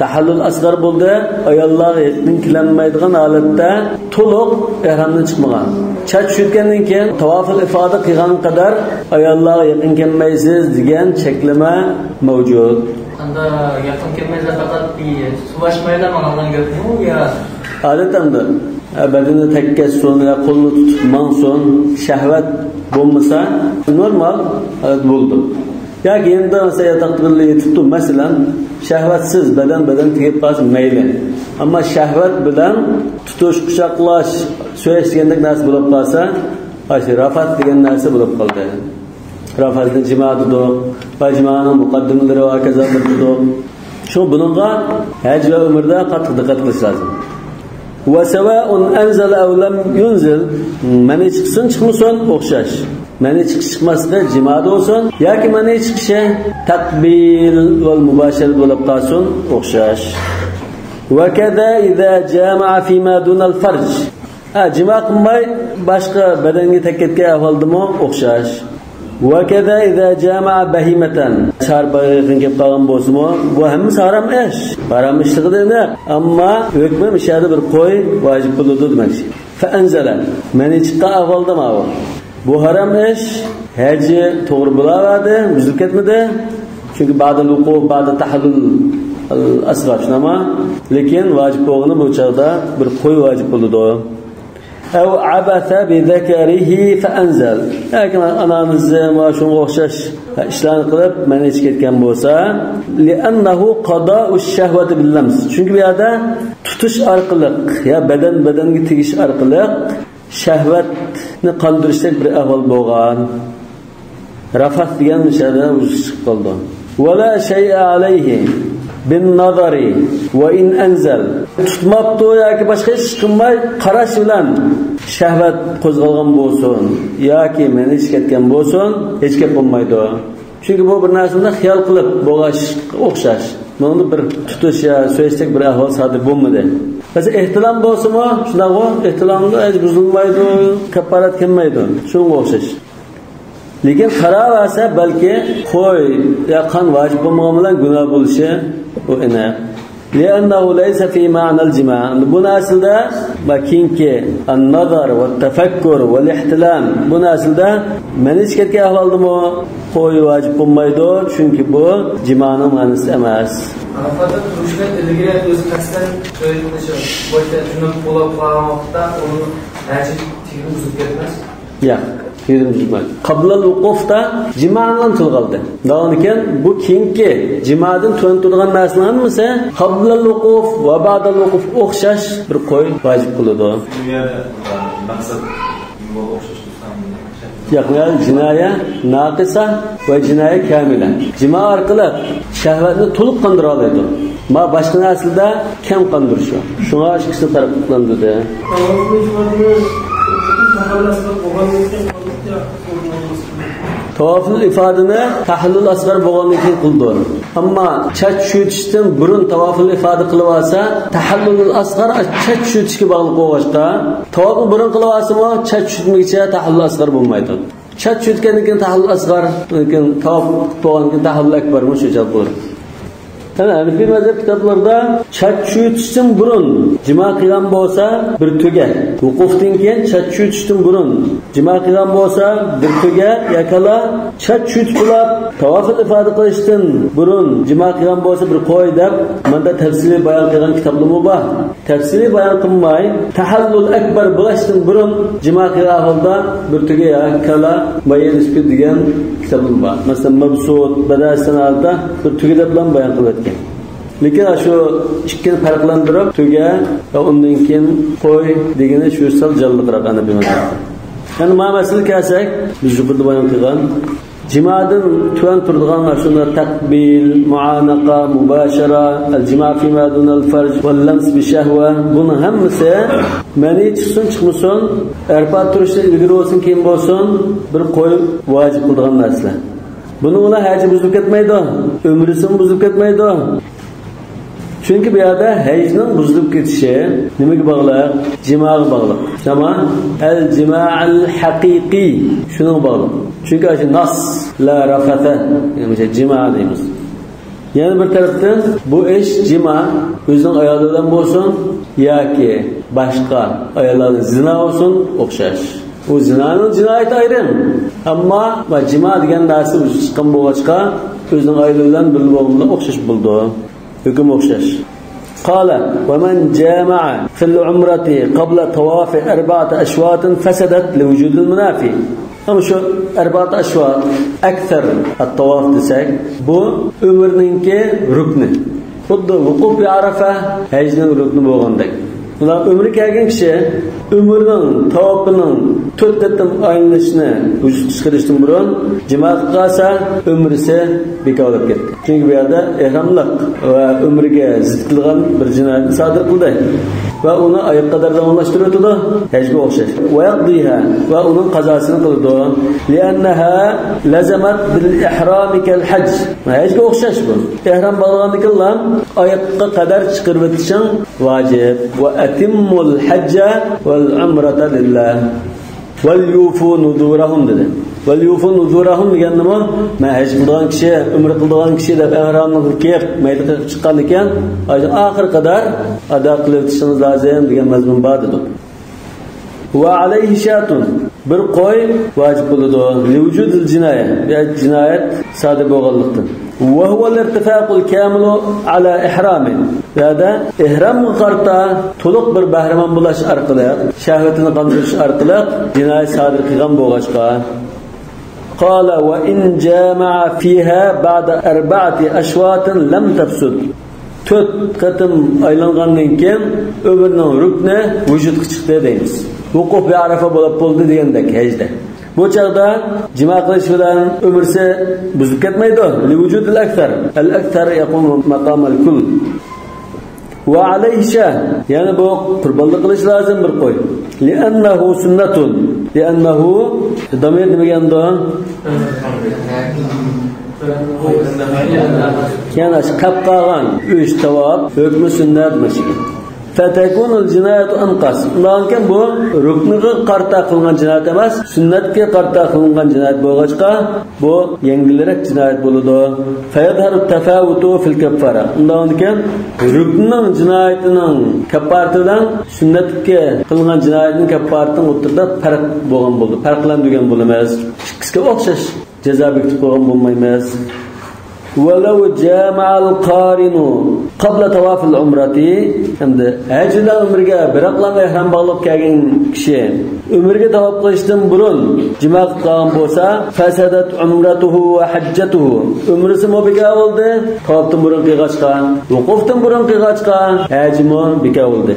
تەھەللۇل ئەسغەر بولدى. ئاياللارغا يېقىن كېلەلمەيدىغان ھالەتتە تولۇق ئېھرامدىن چىقمىغان. چاچ چۈشۈرتكەندىن كېيىن تاۋافۇل ئىفادە قىلغانغا قەدەر ئاياللارغا يېقىن كەلمەيسىز دېگەن چەكلىمە مەۋجۇت. ئاندا يېقىن كەلمەيسىز، پەقەت بىر سۇ ئاچمايلا ماڭغان گەپمۇ يا؟ ئادەتتە ئەمدى، ئە، بەدىنى تەگكەزسۇن يا قولىنى تۇتۇپ ماڭسۇن، شەھۋەت بولمىسا، نورمال ھالەت بولىدۇ. ياكى يېنىدا مەسىلەن ياتاقتا بىللە يېتىپتۇ، مەسىلەن، شەھۋەتسىز بەدەن بەدەن تېگىپ قالسا مەيلى. ئەمما شەھۋەت بىلەن تۇتۇش، قۇچاقلاش، سۆيۈش دېگەندەك نەرسە بولۇپ قالسا، ئاشۇ رافات دېگەن نەرسە بولۇپ قالدى. رافاتنى جىما دېدۇق، ۋە جىمانىڭ مۇقەددىمىلىرى ۋە ھاكازا دېدۇق. شۇ بۇنىڭغا ھەج ۋە ئۆمرىدە قاتتىق دىققەت قىلىش لازىم. ۋە سەۋائۇن ئەنزەلە ئەۋ لەم يۇنزىل، مەنئى چىقسۇن چىقمىسۇن ئوخشاش. مەنئى چىقىش چىقماسلىقى جىمادا بولسۇن ياكى مەنئى چىقىشى تەقبىل ۋە مۇباشىرەت بولۇپ قالسۇن ئوخشاش. ۋە كەزا ئىزا جامەئە فىما دۇنەل فەرج. ھە، جىما قىلماي باشقا بەدەنگە تەگكەن ئەھۋالدىمۇ ئوخشاش. وكذا إذا جامع بهيمة. چارپايغا يېقىن كېلىپ قالغان بولسىمۇ، بۇ ھەممىسى ھارام ئىش. ھارام ئىشلىقىدا ئېنىق. ئەمما ھۆكمى مۇشۇ يەردە بىر قوي ۋاجىپ بولىدۇ دېمەكچى. فأنزل. مەنئى چىققان ئەھۋالدا ماۋۇ. بۇ ھارام ئىش. ھەجى توغرا بولاۋەردى، بۇزۇلۇپ كەتمىدى. چۈنكى بعد الوقوف، بعد تحلل الأصغر، شۇنداقمۇ؟ لېكىن ۋاجىپ بولغىنى بۇ چاغدا بىر قوي ۋاجىپ بولىدۇ. أو عبث بذكره فأنزل. ياكى ئانامىزى ۋە شۇنىڭغا ئوخشاش ئىشلارنى قىلىپ، مەنئى چىقىپ كەتكەن بولسا، لأنه قضاء الشهوة باللمس. چۈنكى بۇ يەردە تۇتۇش ئارقىلىق يا بەدەن بەدەنگە تېگىش ئارقىلىق شەھۋەتنى قاندۇرۇشتەك بىر ئەھۋال بولغان. رەفەس دېگەن مۇشۇ يەردە ۋۇجۇدقا چىقىپ قالىدۇ. ولا شيء عليه بالنظر وإن أنزل. تۇتماپتۇ ياكى باشقا ھېچ ئىش قىلماي، قاراش بىلەن شەھۋەت قوزغالغان بولسۇن ياكى مەنئى چىقىپ كەتكەن بولسۇن، ھېچ گەپ بولمايدۇ. چۈنكى بۇ بىر نەرسىنى خىيال قىلىپ بولغاچقا ئوخشاش. بۇنىڭدا بىر تۇتۇش يا سۆيۈشتەك بىر ئەھۋال سادىر بولمىدى. مەسىلەن، ئېھتىلام بولسىمۇ شۇنداقغۇ، ئېھتىلامدا ھېچ بۇزۇلمايدۇ، كاپپارەت كەلمەيدۇ. شۇنىڭغا ئوخشاش. لېكىن قاراۋەرسە، بەلكى قوي يا قان ۋاجىپ بولمىغان بىلەن گۇناھ بولۇشى بۇ ئېنىق. لأنه ليس في معنى الجماع. بۇ نەرسىدە ۋە كېيىنكى النظر والتفكر والاحتلام، بۇ نەرسىدە مەنئى چىقىپ كەتكەن ئەھۋالدىمۇ قوي ۋاجىپ بولمايدۇ، چۈنكى بۇ جىمانىڭ مەنىسى ئەمەس. ئەرەپاتتا تۇرۇشتىن ئىلگىرى ئۆزى قەستەن سۆيۈپ قېلىشى، بويىچە جۇنۇپ بولۇپ قالغان ۋاقىتتا ئۇنىڭ ھەجى تېگىنى بۇزۇپ كەتمەس. ياق، تېگىنى بۇزمايدۇ. قابلەل ۋۇقۇفتا جىمانىڭ تىلغا ئالدى. داۋامىدىكەن بۇ كېيىنكى جىمادىن تۆۋەن تۇرىدىغان نەرسىنىڭ ھەممىسى قابلەل ۋۇقۇف ۋە بەئدەل ۋۇقۇف ئوخشاش بىر قوي ۋاجىپ قىلىدۇ. بۇ يەردە مەقسەت ئوخشاش. ياق، يەنى جىنايە ناقىسە ۋە جىنايە كامىلە. جىما ئارقىلىق شەھۋەتنى تولۇق قاندۇرالايدۇ. ما باشقا نەرسىدە كەم قاندۇرۇش بار. شۇڭا ئىككىسىنى پەرقلەندۈردى. تاۋافۇل ئىفادىنى تەھەللۇل ئەسغەر بولغاندىن كېيىن قىلىدۇ. ئەمما چاچ چۈشۈرتۈشتىن بۇرۇن تاۋافۇل ئىفادە قىلىۋالسا، تەھەللۇل ئەسغەر چاچ چۈشۈرتۈشكە باغلىق بولغاچقا، تاۋاپنى بۇرۇن قىلىۋالسىمۇ، چاچ چۈشۈرتمىگىچە تەھەللۇل ئەسغەر بولمايدۇ. چاچ چۈشۈرتكەندىن كېيىن تەھەللۇل ئەسغەر، كېيىن تاۋاپ بولغاندىن كېيىن تەھەللۇل ئەكبەرمۇ شۇ جاي بولىدۇ. يەنى ھەنىفىي مەزھەپ كىتابلىرىدا چاچ چۈشۈرتۈشتىن بۇرۇن جىما قىلغان بولسا بىر تۆگە، ۋۇقۇفتىن كېيىن چاچ چۈشۈرتۈشتىن بۇرۇن جىما قىلغان بولسا بىر تۆگە يا كالا، چاچ چۈشۈرتۈپ بولاپ تاۋافۇل ئىفادە قىلىشتىن بۇرۇن جىما قىلغان بولسا بىر قوي دەپ، ماندا تەپسىلىي بايان قىلغان كىتابلىرىمۇ بار. تەپسىلىي بايان قىلماي، تەھەللۇل ئەكبەر بولۇشتىن بۇرۇن جىما قىلغان ھالدا بىر تۆگە يا كالا مۇئەييەن ئىسپىت دېگەن كىتابلىرىم بار. مەسىلەن، مەبسۇت، بەدەئىس سەنئاتتا بىر تۆگە دەپلا بايان قىلىۋەتكەن. لېكىن شۇ ئىككىنى پەرقلەندۈرۈپ، تۆگە ۋە ئۇندىن كېيىن قوي دېگىنى شۇ سەل جانلىقراق ھەنەفىي مەزھەپتە. يەنى ما مەسىلىگە كەلسەك، بىز يۇقىرىدا بايان قىلغان جىمادىن تۆۋەن تۇرىدىغان شۇنداق تەقبىل، مۇئانىقە، مۇباشىرە، ئەل جىما فىما دۇنەل فەرج ۋەل لەمس بىشەھۋە، بۇنىڭ ھەممىسى مەنى چىقسۇن چىقمىسۇن، ئەرپات تۇرۇشتىن ئىلگىرى بولسۇن كېيىن بولسۇن، بىر قوي ۋاجىپ قىلىدىغان نەرسىلەر. بۇنىڭ بىلەن ھەجى بۇزۇلۇپ كەتمەيدۇ، ئۆمرىسىمۇ بۇزۇلۇپ كەتمەيدۇ. چۈنكى بۇ يەردە ھەجنىڭ بۇزۇلۇپ كېتىشى نېمىگە باغلىق؟ جىماغا باغلىق. تامام. ئەل جىمائەل ھەقىقىي. شۇنىڭغا باغلىق. چۈنكى ئاشۇ ناس، لا رەفەسە، يەنى جىما دەيمىز. يەنە بىر تەرەپتىن بۇ ئىش جىما ئۆزىنىڭ ئايالى بىلەن بولسۇن ياكى باشقا ئاياللار بىلەن زىنا بولسۇن ئوخشاش. ئۇ زىنانىڭ جىنايىتى ئايرىم. ئەمما جىما دېگەن نەرسە چىققان بولغاچقا، ئۆزىنىڭ ئايالى بىلەن بىللە بولغان بىلەن ئوخشاش بولىدۇ. ھۆكۈم ئوخشاش. قال: ومن جامع في العمرة قبل طواف أربعة أشواط فسدت لوجود المنافي. ئەمما شۇ ئەربائەت ئەشۋات، ئەكسەر ئەت-تاۋاف دېسەك، بۇ ئۆمرىنىڭكى رۇكنى. خۇددى ۋۇقۇف بى ئارافە ھەجنىڭ رۇكنى بولغاندەك. بۇلار ئۆمرە كەلگەن كىشى ئۆمرىنىڭ تاۋاپىنىڭ تۆت قېتىم ئايلىنىشىنى ۋۇجۇدقا چىقىرىشتىن بۇرۇن جىما قىلىپ قالسا، ئۆمرىسى بىكار بولۇپ كەتتى. چۈنكى بۇ يەردە ئېھراملىق ۋە ئۆمرىگە زىت كېلىدىغان بىر جىنايەتنى سادىر قىلدى ۋە ئۇنى ئاياغقا قەدەر داۋاملاشتۇرۇۋېتىدۇ، ھەجگە ئوخشاش. ويقضيها، ۋە ئۇنىڭ قازاسىنى قىلىدۇ. لأنها لزمت بالإحرام كالحج. ھەجگە ئوخشاش بۇ. ئېھرام باغلىغاندىكىنلا ئاياغقا قەدەر چىقىرىۋېتىشىڭ ۋاجىپ. وأتموا الحج والعمرة لله وليوفوا نذورهم دېدى. ۋەليۇفۇ نۇزۇرەھۇم دېگەننىمۇ، مەن ھەج قىلىدىغان كىشى، ئۆمرە قىلىدىغان كىشى دەپ ئەھراملىقنى كىيىپ، مەيدىغا چىققاندىكىن، ئاينىڭ ئاخىرى قەدەر ئادا قىلىۋېتىشىڭىز لازىم دېگەن مەزمۇن بار دېدۇق. ۋە ئەلەيھى شاتۇن، بىر قوي ۋاجىپ بولىدۇ. لىۋۇجۇدىل جىنايە، يا جىنايەت سادىر بولغانلىقتىن. ۋە ھۇۋەل ئىرتىفاقۇل كامىلۇ ئەلا ئىھرامى. يەنى ئېھرامغا قارىتا تولۇق بىر بەھرىمەن بولۇش ئارقىلىق، شەھۋىتىنى قاندۇرۇش ئارقىلىق جىنايەت سادىر قىلغان بولغاچقا. قال ۋە ئىن جامەئە فىھا بەئدە ئەربەئەتى ئەشۋاتىن لەم تەپسۇد. تۆت قېتىم ئايلانغاندىن كېيىن ئۆمرىنىڭ رۇكنى ۋۇجۇدقا چىقتى دەيمىز. ۋۇقۇف بىئەرەفە بولۇپ بولدى دېگەندەك ھەجدە. بۇ چاغدا جىما قىلىش بىلەن ئۆمرىسى بۇزۇلۇپ كەتمەيدۇ. لىۋۇجۇدىل ئەكسەر. ئەل ئەكسەر يەقۇمۇ مەقامەل كۇل. ۋە ئەلەيھى شا، يەنى بۇ قۇربانلىق قىلىش لازىم بىر قوي. لىئەننەھۇ سۈننەتۇن. لىئەننەھۇ، دامىر نېمە دېگەندۇ؟ يەنى شۇ قاپ قالغان ئۈچ تاۋاپ ھۆكمى سۈننەت مۇشۇ. فەتەكۇنۇل جىنايەتۇ ئەنقەس. ئۇنداقكەن بۇ رۇكنىغا قارىتا قىلىنغان جىنايەت ئەمەس، سۈننەتكە قارىتا قىلىنغان جىنايەت بولغاچقا، بۇ يەڭگىلرەك جىنايەت بولىدۇ. فەيەزھەرۇت تەفەۋۇتۇ فىل كەففارە. ئۇنداقكەن رۇكننىڭ جىنايىتىنىڭ كەففارىتى بىلەن سۈننەتكە قىلىنغان جىنايەتنىڭ كەففارىتىنىڭ ئوتتۇرىدا پەرق بولغان بولىدۇ. پەرقلەندۈرگەن بولىمىز. ئىككىسىگە ئوخشاش جازا بېكىتىپ قويغان بولمايمىز. ۋەلەۋ جامەئەل قارىنۇ قابلە تاۋافىل ئۇمرەتى. ئەمدى ھەج بىلەن ئۆمرىگە بىراقلا ئېھرام باغلاپ كەلگەن كىشى ئۆمرىگە تاۋاپ قىلىشتىن بۇرۇن جىما قىلىپ قالغان بولسا، فەسەدەت ئۇمرەتۇھۇ ۋە ھەججەتۇھۇ. ئۆمرىسىمۇ بىكار بولدى، تاۋاپتىن بۇرۇن قىلغاچقا، ۋۇقۇفتىن بۇرۇن قىلغاچقا، ھەجىمۇ بىكار بولدى.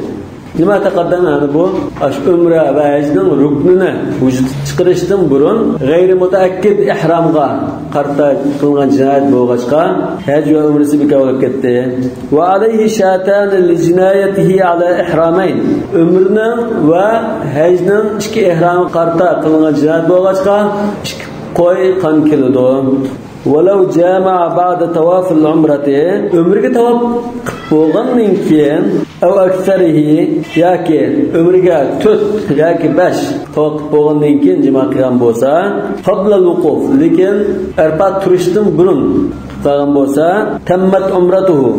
لىما تەقەددەمە، يەنى بۇ ئاشۇ ئۆمرە ۋە ھەجنىڭ رۇكنىنى ۋۇجۇدقا چىقىرىشتىن بۇرۇن غەيرىي مۇتەئەككىد ئېھرامغا قارىتا قىلىنغان جىنايەت بولغاچقا، ھەج ۋە ئۆمرىسى بىكار بولۇپ كەتتى. ۋە ئەلەيھى شاتانى لىجىنايەتىھى ئەلا ئىھرامەين. ئۆمرىنىڭ ۋە ھەجنىڭ ئىككى ئېھرامىغا قارىتا قىلىنغان جىنايەت بولغاچقا، ئىككى قوي قان كېلىدۇ. ۋەلەۋ جامەئە بەئدە تاۋافىل ئۇمرەتى، ئۆمرىگە تاۋاپ قىلىپ بولغاندىن كېيىن، ئەۋ ئەكسەرىھى، ياكى ئۆمرىگە تۆت ياكى بەش تاۋاپ قىلىپ بولغاندىن كېيىن جىما قىلغان بولسا، قابلەل ۋۇقۇف، لېكىن ئەرپات تۇرۇشتىن بۇرۇن قىلىپ قالغان بولسا، تەممەت ئۇمرەتۇھۇ،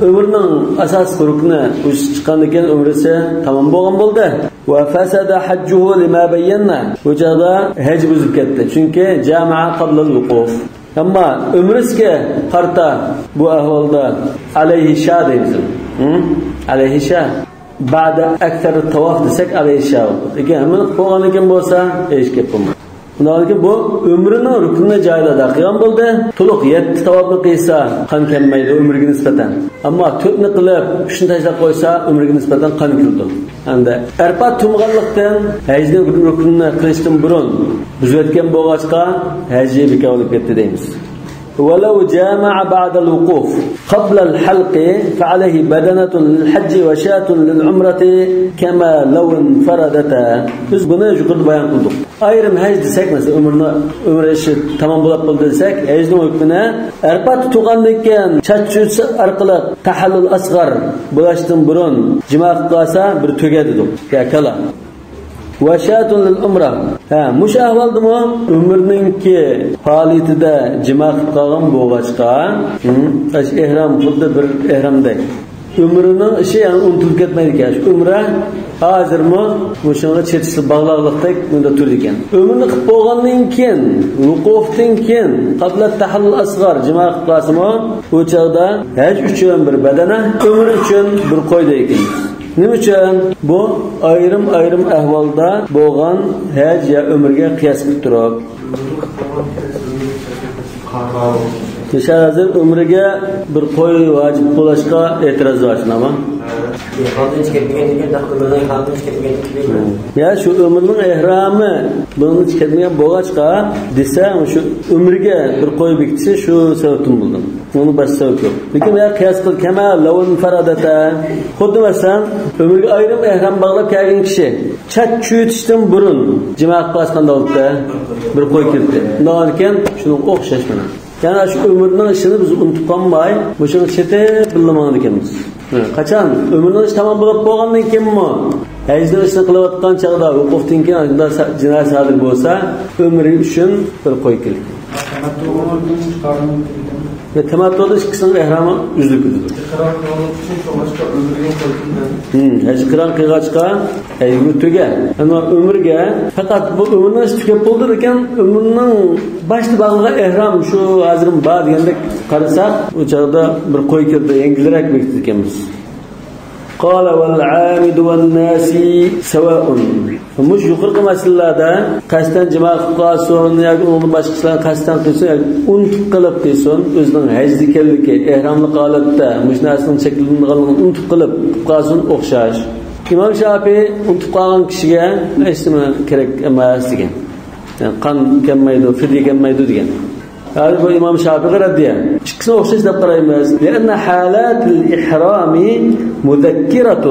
ئۆمرىنىڭ ئاساسلىق رۇكنى ۋۇجۇدقا چىققاندىن كېيىن ئۆمرىسى تامام بولغان بولدى. ۋە فەسەدە ھەججۇھۇ لىما بەييەننا. بۇ چاغدا ھەج بۇزۇلۇپ كەتتى. چۈنكى جامەئە قابلەل ۋۇقۇف. ئەمما ئۆمرىسىگە قارىتا بۇ ئەھۋالدا ئەلەيھى شا دەيمىز. ھە؟ ئەلەيھى شا. بەئدە ئەكسەر تاۋاف دېسەك ئەلەيھى شا بولىدۇ. لېكىن ھەممىنى قىلىپ بولغاندىن كېيىن بولسا ھېچ گەپ بولمايدۇ. ئۇنداقتىن كېيىن بۇ ئۆمرىنىڭ رۇكنىنى جايىدا ئادا قىلغان بولدى. تولۇق يەتتە تاۋاپنى قىلسا قان كەلمەيدۇ ئۆمرىگە نىسبەتەن. ئەمما تۆتنى قىلىپ، ئۈچنى تاشلاپ قويسا ئۆمرىگە نىسبەتەن قان كېلىدۇ. ئەمدى ئەرپات تۇرمىغانلىقتىن، ھەجنىڭ رۇكنىنى قىلىشتىن بۇرۇن بۇزۇۋەتكەن بولغاچقا، ھەجى بىكار بولۇپ كەتتى دەيمىز. ۋەلەۋ جامەئە بەئدەل ۋۇقۇف قابلەل ھەلقى فەئەلەيھى بەدەنەتۇن لىل ھەججى ۋە شاتۇن لىل ئۇمرەتى كەمە لەۋ ئىنفەرەدەتا. بىز بۇنى يۇقىرىدا بايان قىلدۇق. ئايرىم ھەج دېسەك، مەسىلەن، ئۆمرىنى، ئۆمرە ئىشى تامام بولۇپ بولدى دېسەك، ھەجنىڭ ھۆكمىنى ئەرپاتتا تۇرغاندىن كېيىن چاچ چۈيتۈش ئارقىلىق تەھەللۇل ئەسغار بولۇشتىن بۇرۇن جىما قىلىپ قالسا، بىر تۆگە دېدۇق. يا كالا. ۋە شاتۇن لىل ئۇمرە. ھە، مۇشۇ ئەھۋالدىمۇ ئۆمرىنىڭكى پائالىيىتىدە جىما قىلىپ قالغان بولغاچقا، ھىم، ئەش-، ئېھرام خۇددى بىر ئېھرامدەك. ئۆمرىنىڭ ئىشى يەنى ئۇنتۇلۇپ كەتمەيدىكەن. شۇ ئۆمرە ھازىرمۇ مۇشۇنىڭغا چېتىشلىق باغلاقلىقتەك مۇندا تۇرىدىكەن. ئۆمرىنى قىلىپ بولغاندىن كېيىن، ۋۇقۇفتىن كېيىن، قابلە تەھەللۇل ئەسغار جىما قىلىپ قالسىمۇ، بۇ چاغدا ھەج ئۈچۈن بىر بەدەنە، ئۆمرە ئۈچۈن بىر قوي دەيدىكەن. نېمە ئۈچۈن؟ بۇ ئايرىم-ئايرىم ئەھۋالدا بولغان ھەج يا ئۆمرىگە قىياس قىلىپ تۇرۇپ. مىسال، ھازىر ئۆمرىگە بىر قوي ۋاجىپ بولۇشقا ئېتىراز بار، شۇنداقمۇ؟ ئېھرامدىن چىقىپ كەتمىگەندىن كېيىن، ئېھرامدىن چىقىپ كەتمىگەندىن كېيىن. يا شۇ ئۆمرىنىڭ ئېھرامى بۇنىڭدىن چىقىپ كەتمىگەن بولغاچقا دېسە، شۇ ئۆمرىگە بىر قوي بېكىتىشى شۇ سەۋەبتىن بولدى. ئۇنىڭ باشقا سەۋەبى يوق. لېكىن يا قىياس قىل، كەما لەۋ ئىنفەرەدەتە. خۇددى مەسىلەن، ئۆمرىگە ئايرىم ئېھرام باغلاپ كەلگەن كىشى چاچ چۈيتۈشتىن بۇرۇن جىما قىلىپ قالسا قانداق بولىدۇ؟ بىر قوي كىرىتتى. ئۇنداق ئىكەن، شۇنىڭغا ئوخشاش مانا. يەنى شۇ ئۆمرىنىڭ ئىشىنى بىز ئۇنتۇپ قالماي، مۇشۇنى چېتىپ بىللە ماڭىدىكەنمىز. قاچان؟ ئۆمرىنىڭ ئىشى تامام بولۇپ بولغاندىن كېيىنمۇ؟ ھەجنىڭ ئىشىنى قىلىۋاتقان چاغدا، ۋۇقۇفتىن كېيىن ئاشۇنداق سا-، جىنايەت سادىر بولسا، ئۆمرى ئۈچۈن بىر قوي كېلىدىكەن. تەمەتتۇ ئۇمرىنىڭ چىقارىنى بىلدىم. ۋە تەمەتتۇدىن ئىككىسىنىڭ ئېھرامى ئۈزۈلۈپ كېتىدۇ. ئىقرار قىلغانلىقى ئۈچۈن شۇ باشقا ئۆمرىگە قويدۇم دەم. ھىم، ھەج قىران قىلغاچقا، ئەيگە تۈگە. ئەمما ئۆمرىگە پەقەت بۇ ئۆمرىنىڭ ئىشى تۈگەپ بولدى ئىكەن، ئۆمرىنىڭ باشتا باغلىغان ئېھرام شۇ ھازىرمۇ بار دېگەندەك قارىساق، ئۇ چاغدا بىر قوي كىرىدۇ، يەڭگىلرەك بېكىتىدىكەنمىز. قال والعامد والناسي سواء. مۇشۇ يۇقىرىقى مەسىلىلەردە قەستەن جىما قىلىپ قالسۇن ياكى ئۇنىڭدىن باشقا ئىشلارنى قەستەن قىلسۇن ياكى ئۇنتۇپ قېلىپ قىلسۇن، ئۆزىنىڭ ھەجدە ئىكەنلىكى، ئېھراملىق ھالەتتە مۇشۇ نەرسىنىڭ چەكلىنىدىغانلىقىنى ئۇنتۇپ قېلىپ قىلىپ قالسۇن ئوخشاش. ئىمام شاپىي ئۇنتۇپ قالغان كىشىگە ھېچنېمە كېرەك ئەمەس دېگەن. يەنى قان كەلمەيدۇ، فىدىيە كەلمەيدۇ دېگەن. ھازىر بۇ ئىمام شاپىغا رەددىيە. ئىككىسىنى ئوخشاش دەپ قارايمىز. لأن حالات الإحرام مذكرة.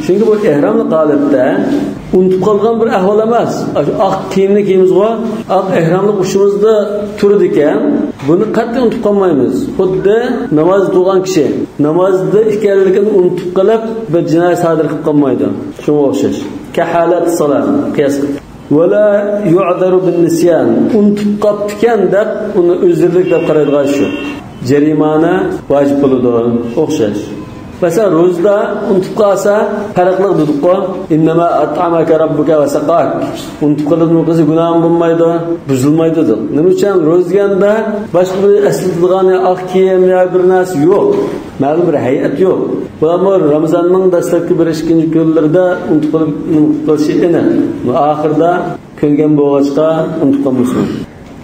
چۈنكى بۇ ئېھراملىق ھالەتتە ئۇنتۇپ قالغان بىر ئەھۋال ئەمەس. ئاشۇ ئاق كىيىمنى كىيىمىزغۇ، ئاق ئېھراملىق ئۇشىمىزدا تۇرىدىكەن. بۇنى قەتئىي ئۇنتۇپ قالمايمىز. خۇددى ناماز تۇرغان كىشى نامازدا ئىكەنلىكىنى ئۇنتۇپ قېلىپ، بىر جىنايەت سادىر قىلىپ قالمايدۇ. شۇنىڭغا ئوخشاش. كحالات الصلاة قىياس قىلىپ. ولا يعذر بالنسيان. ئۇنتۇپ قاپتىكەن دەپ، ئۇنى ئۆزرىلىك دەپ قارايدىغان شۇ. جەرىمانە ۋاجىپ بولىدۇ. ئوخشاش. مەسىلەن، روزىدا ئۇنتۇپ قالسا، پەرقلىق دېدۇققۇ. إنما أطعمك ربك وسقاك. ئۇنتۇپ قېلىدىمۇ قىلسا گۇناھمۇ بولمايدۇ، بۇزۇلمايدۇ دېدۇق. نېمە ئۈچۈن؟ روزا دېگەندە باشقا بىر ئەسلىتىدىغان يا ئاق كىيىم يا بىر نەرسە يوق. مەلۇم بىر ھەيئەت يوق. بۇلارمۇ رامىزاننىڭ دەسلەپكى بىر ئىككىنچى كۈنلىرىدە ئۇنتۇپ قېلىپ، نېمە قىلىشى ئېنىق. ئاخىرىدا كۆنگەن بولغاچقا ئۇنتۇپ قالمىسۇن.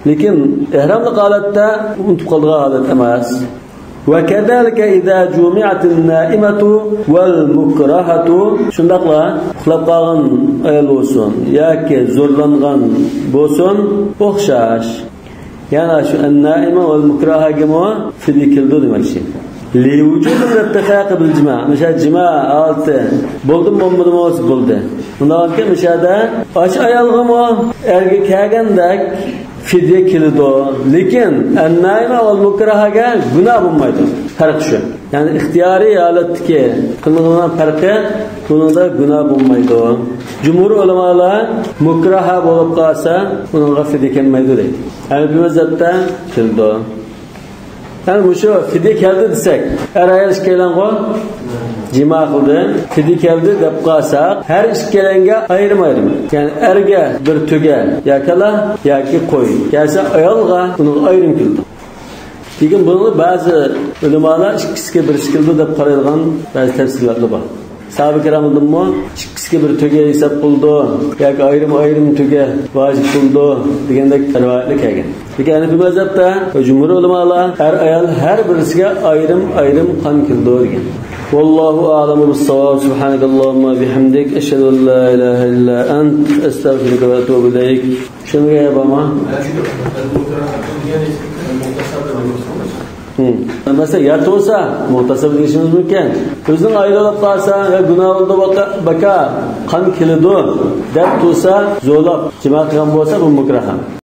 لېكىن ئېھراملىق ھالەتتە ئۇنتۇپ قالىدىغان ھالەت ئەمەس. وكذلك إذا جمعت النائمة والمكرهة. شۇنداقلا ئۇخلاپ قالغان ئايال بولسۇن ياكى زورلانغان بولسۇن، ئوخشاش. يەنى شۇ النائمة والمكرهة گىمۇ فىدىيە كېلىدۇ دېمەكچى. لوجوب الاتفاق بالجماع. مىسال، جىما ھالىتى بولدىمۇ بولمىدىمۇ بولدى. ئۇنداقكەن مۇشۇ يەردە ئاشۇ ئايالغىمۇ ئەرگە كەلگەندەك فىدىيە كېلىدۇ. لېكىن النائمة والمكرهة گە گۇناھ بولمايدۇ. پەرق شۇ. يەنى ئىختىيارىي ھالەتتىكى قىلىنغان پەرقى بۇنىڭدا گۇناھ بولمايدۇ. جۇمھۇر ئۆلىمالار مۇكرىھە بولۇپ قالسا، بۇنىڭغا فىدىيە كەلمەيدۇ دەيدۇ. ھەنەفىي مەزھەپتە كېلىدۇ. يەنى مۇشۇ فىدىيە كەلدى دېسەك، ئەر ئايال ئىككىيلەنغۇ جىما قىلدى، فىدىيە كەلدى دەپ قالساق، ھەر ئىككىيلەنگە ئايرىم-ئايرىم. يەنى ئەرگە بىر تۆگە يا كالا ياكى قوي كەلسە، ئايالغا ئۇنىڭغا ئايرىم كېلىدۇ. لېكىن بۇنىڭدا بەزى ئۆلىمالار ئىككىسىگە بىرسى كېلىدۇ دەپ قارايدىغان بەزى تەپسىلاتلار بار. ساھابە كىرامدىنمۇ ئىككىسىگە بىر تۆگە ھېساب قىلىدۇ ياكى ئايرىم-ئايرىم تۆگە ۋاجىپ قىلىدۇ دېگەندەك رىۋايەتلەر كەلگەن. لېكىن ھەنەفىي مەزھەپتە جۇمھۇر ئۆلىمالار ھەر ئايال ھەر بىرسىگە ئايرىم-ئايرىم قان كېلىدۇ دېگەن. والله أعلم بالصواب. سبحانك اللهم وبحمدك، أشهد أن لا إله إلا أنت، أستغفرك وأتوب إليك. چۈشەنگەن بارمۇ؟ ھىم. مەسىلەن، يا تۇرسا، مۇغتەسەل دېيىشىمىز مۇمكىن. ئۆزىنىڭ ئايرىلىپ قالسا، يا گۇناھ بولدى، باكا، باكا، قان كېلىدۇ، دەپ تۇرسا، زورلاپ جىما قىلغان بولسا، بۇ مۇكرىھە.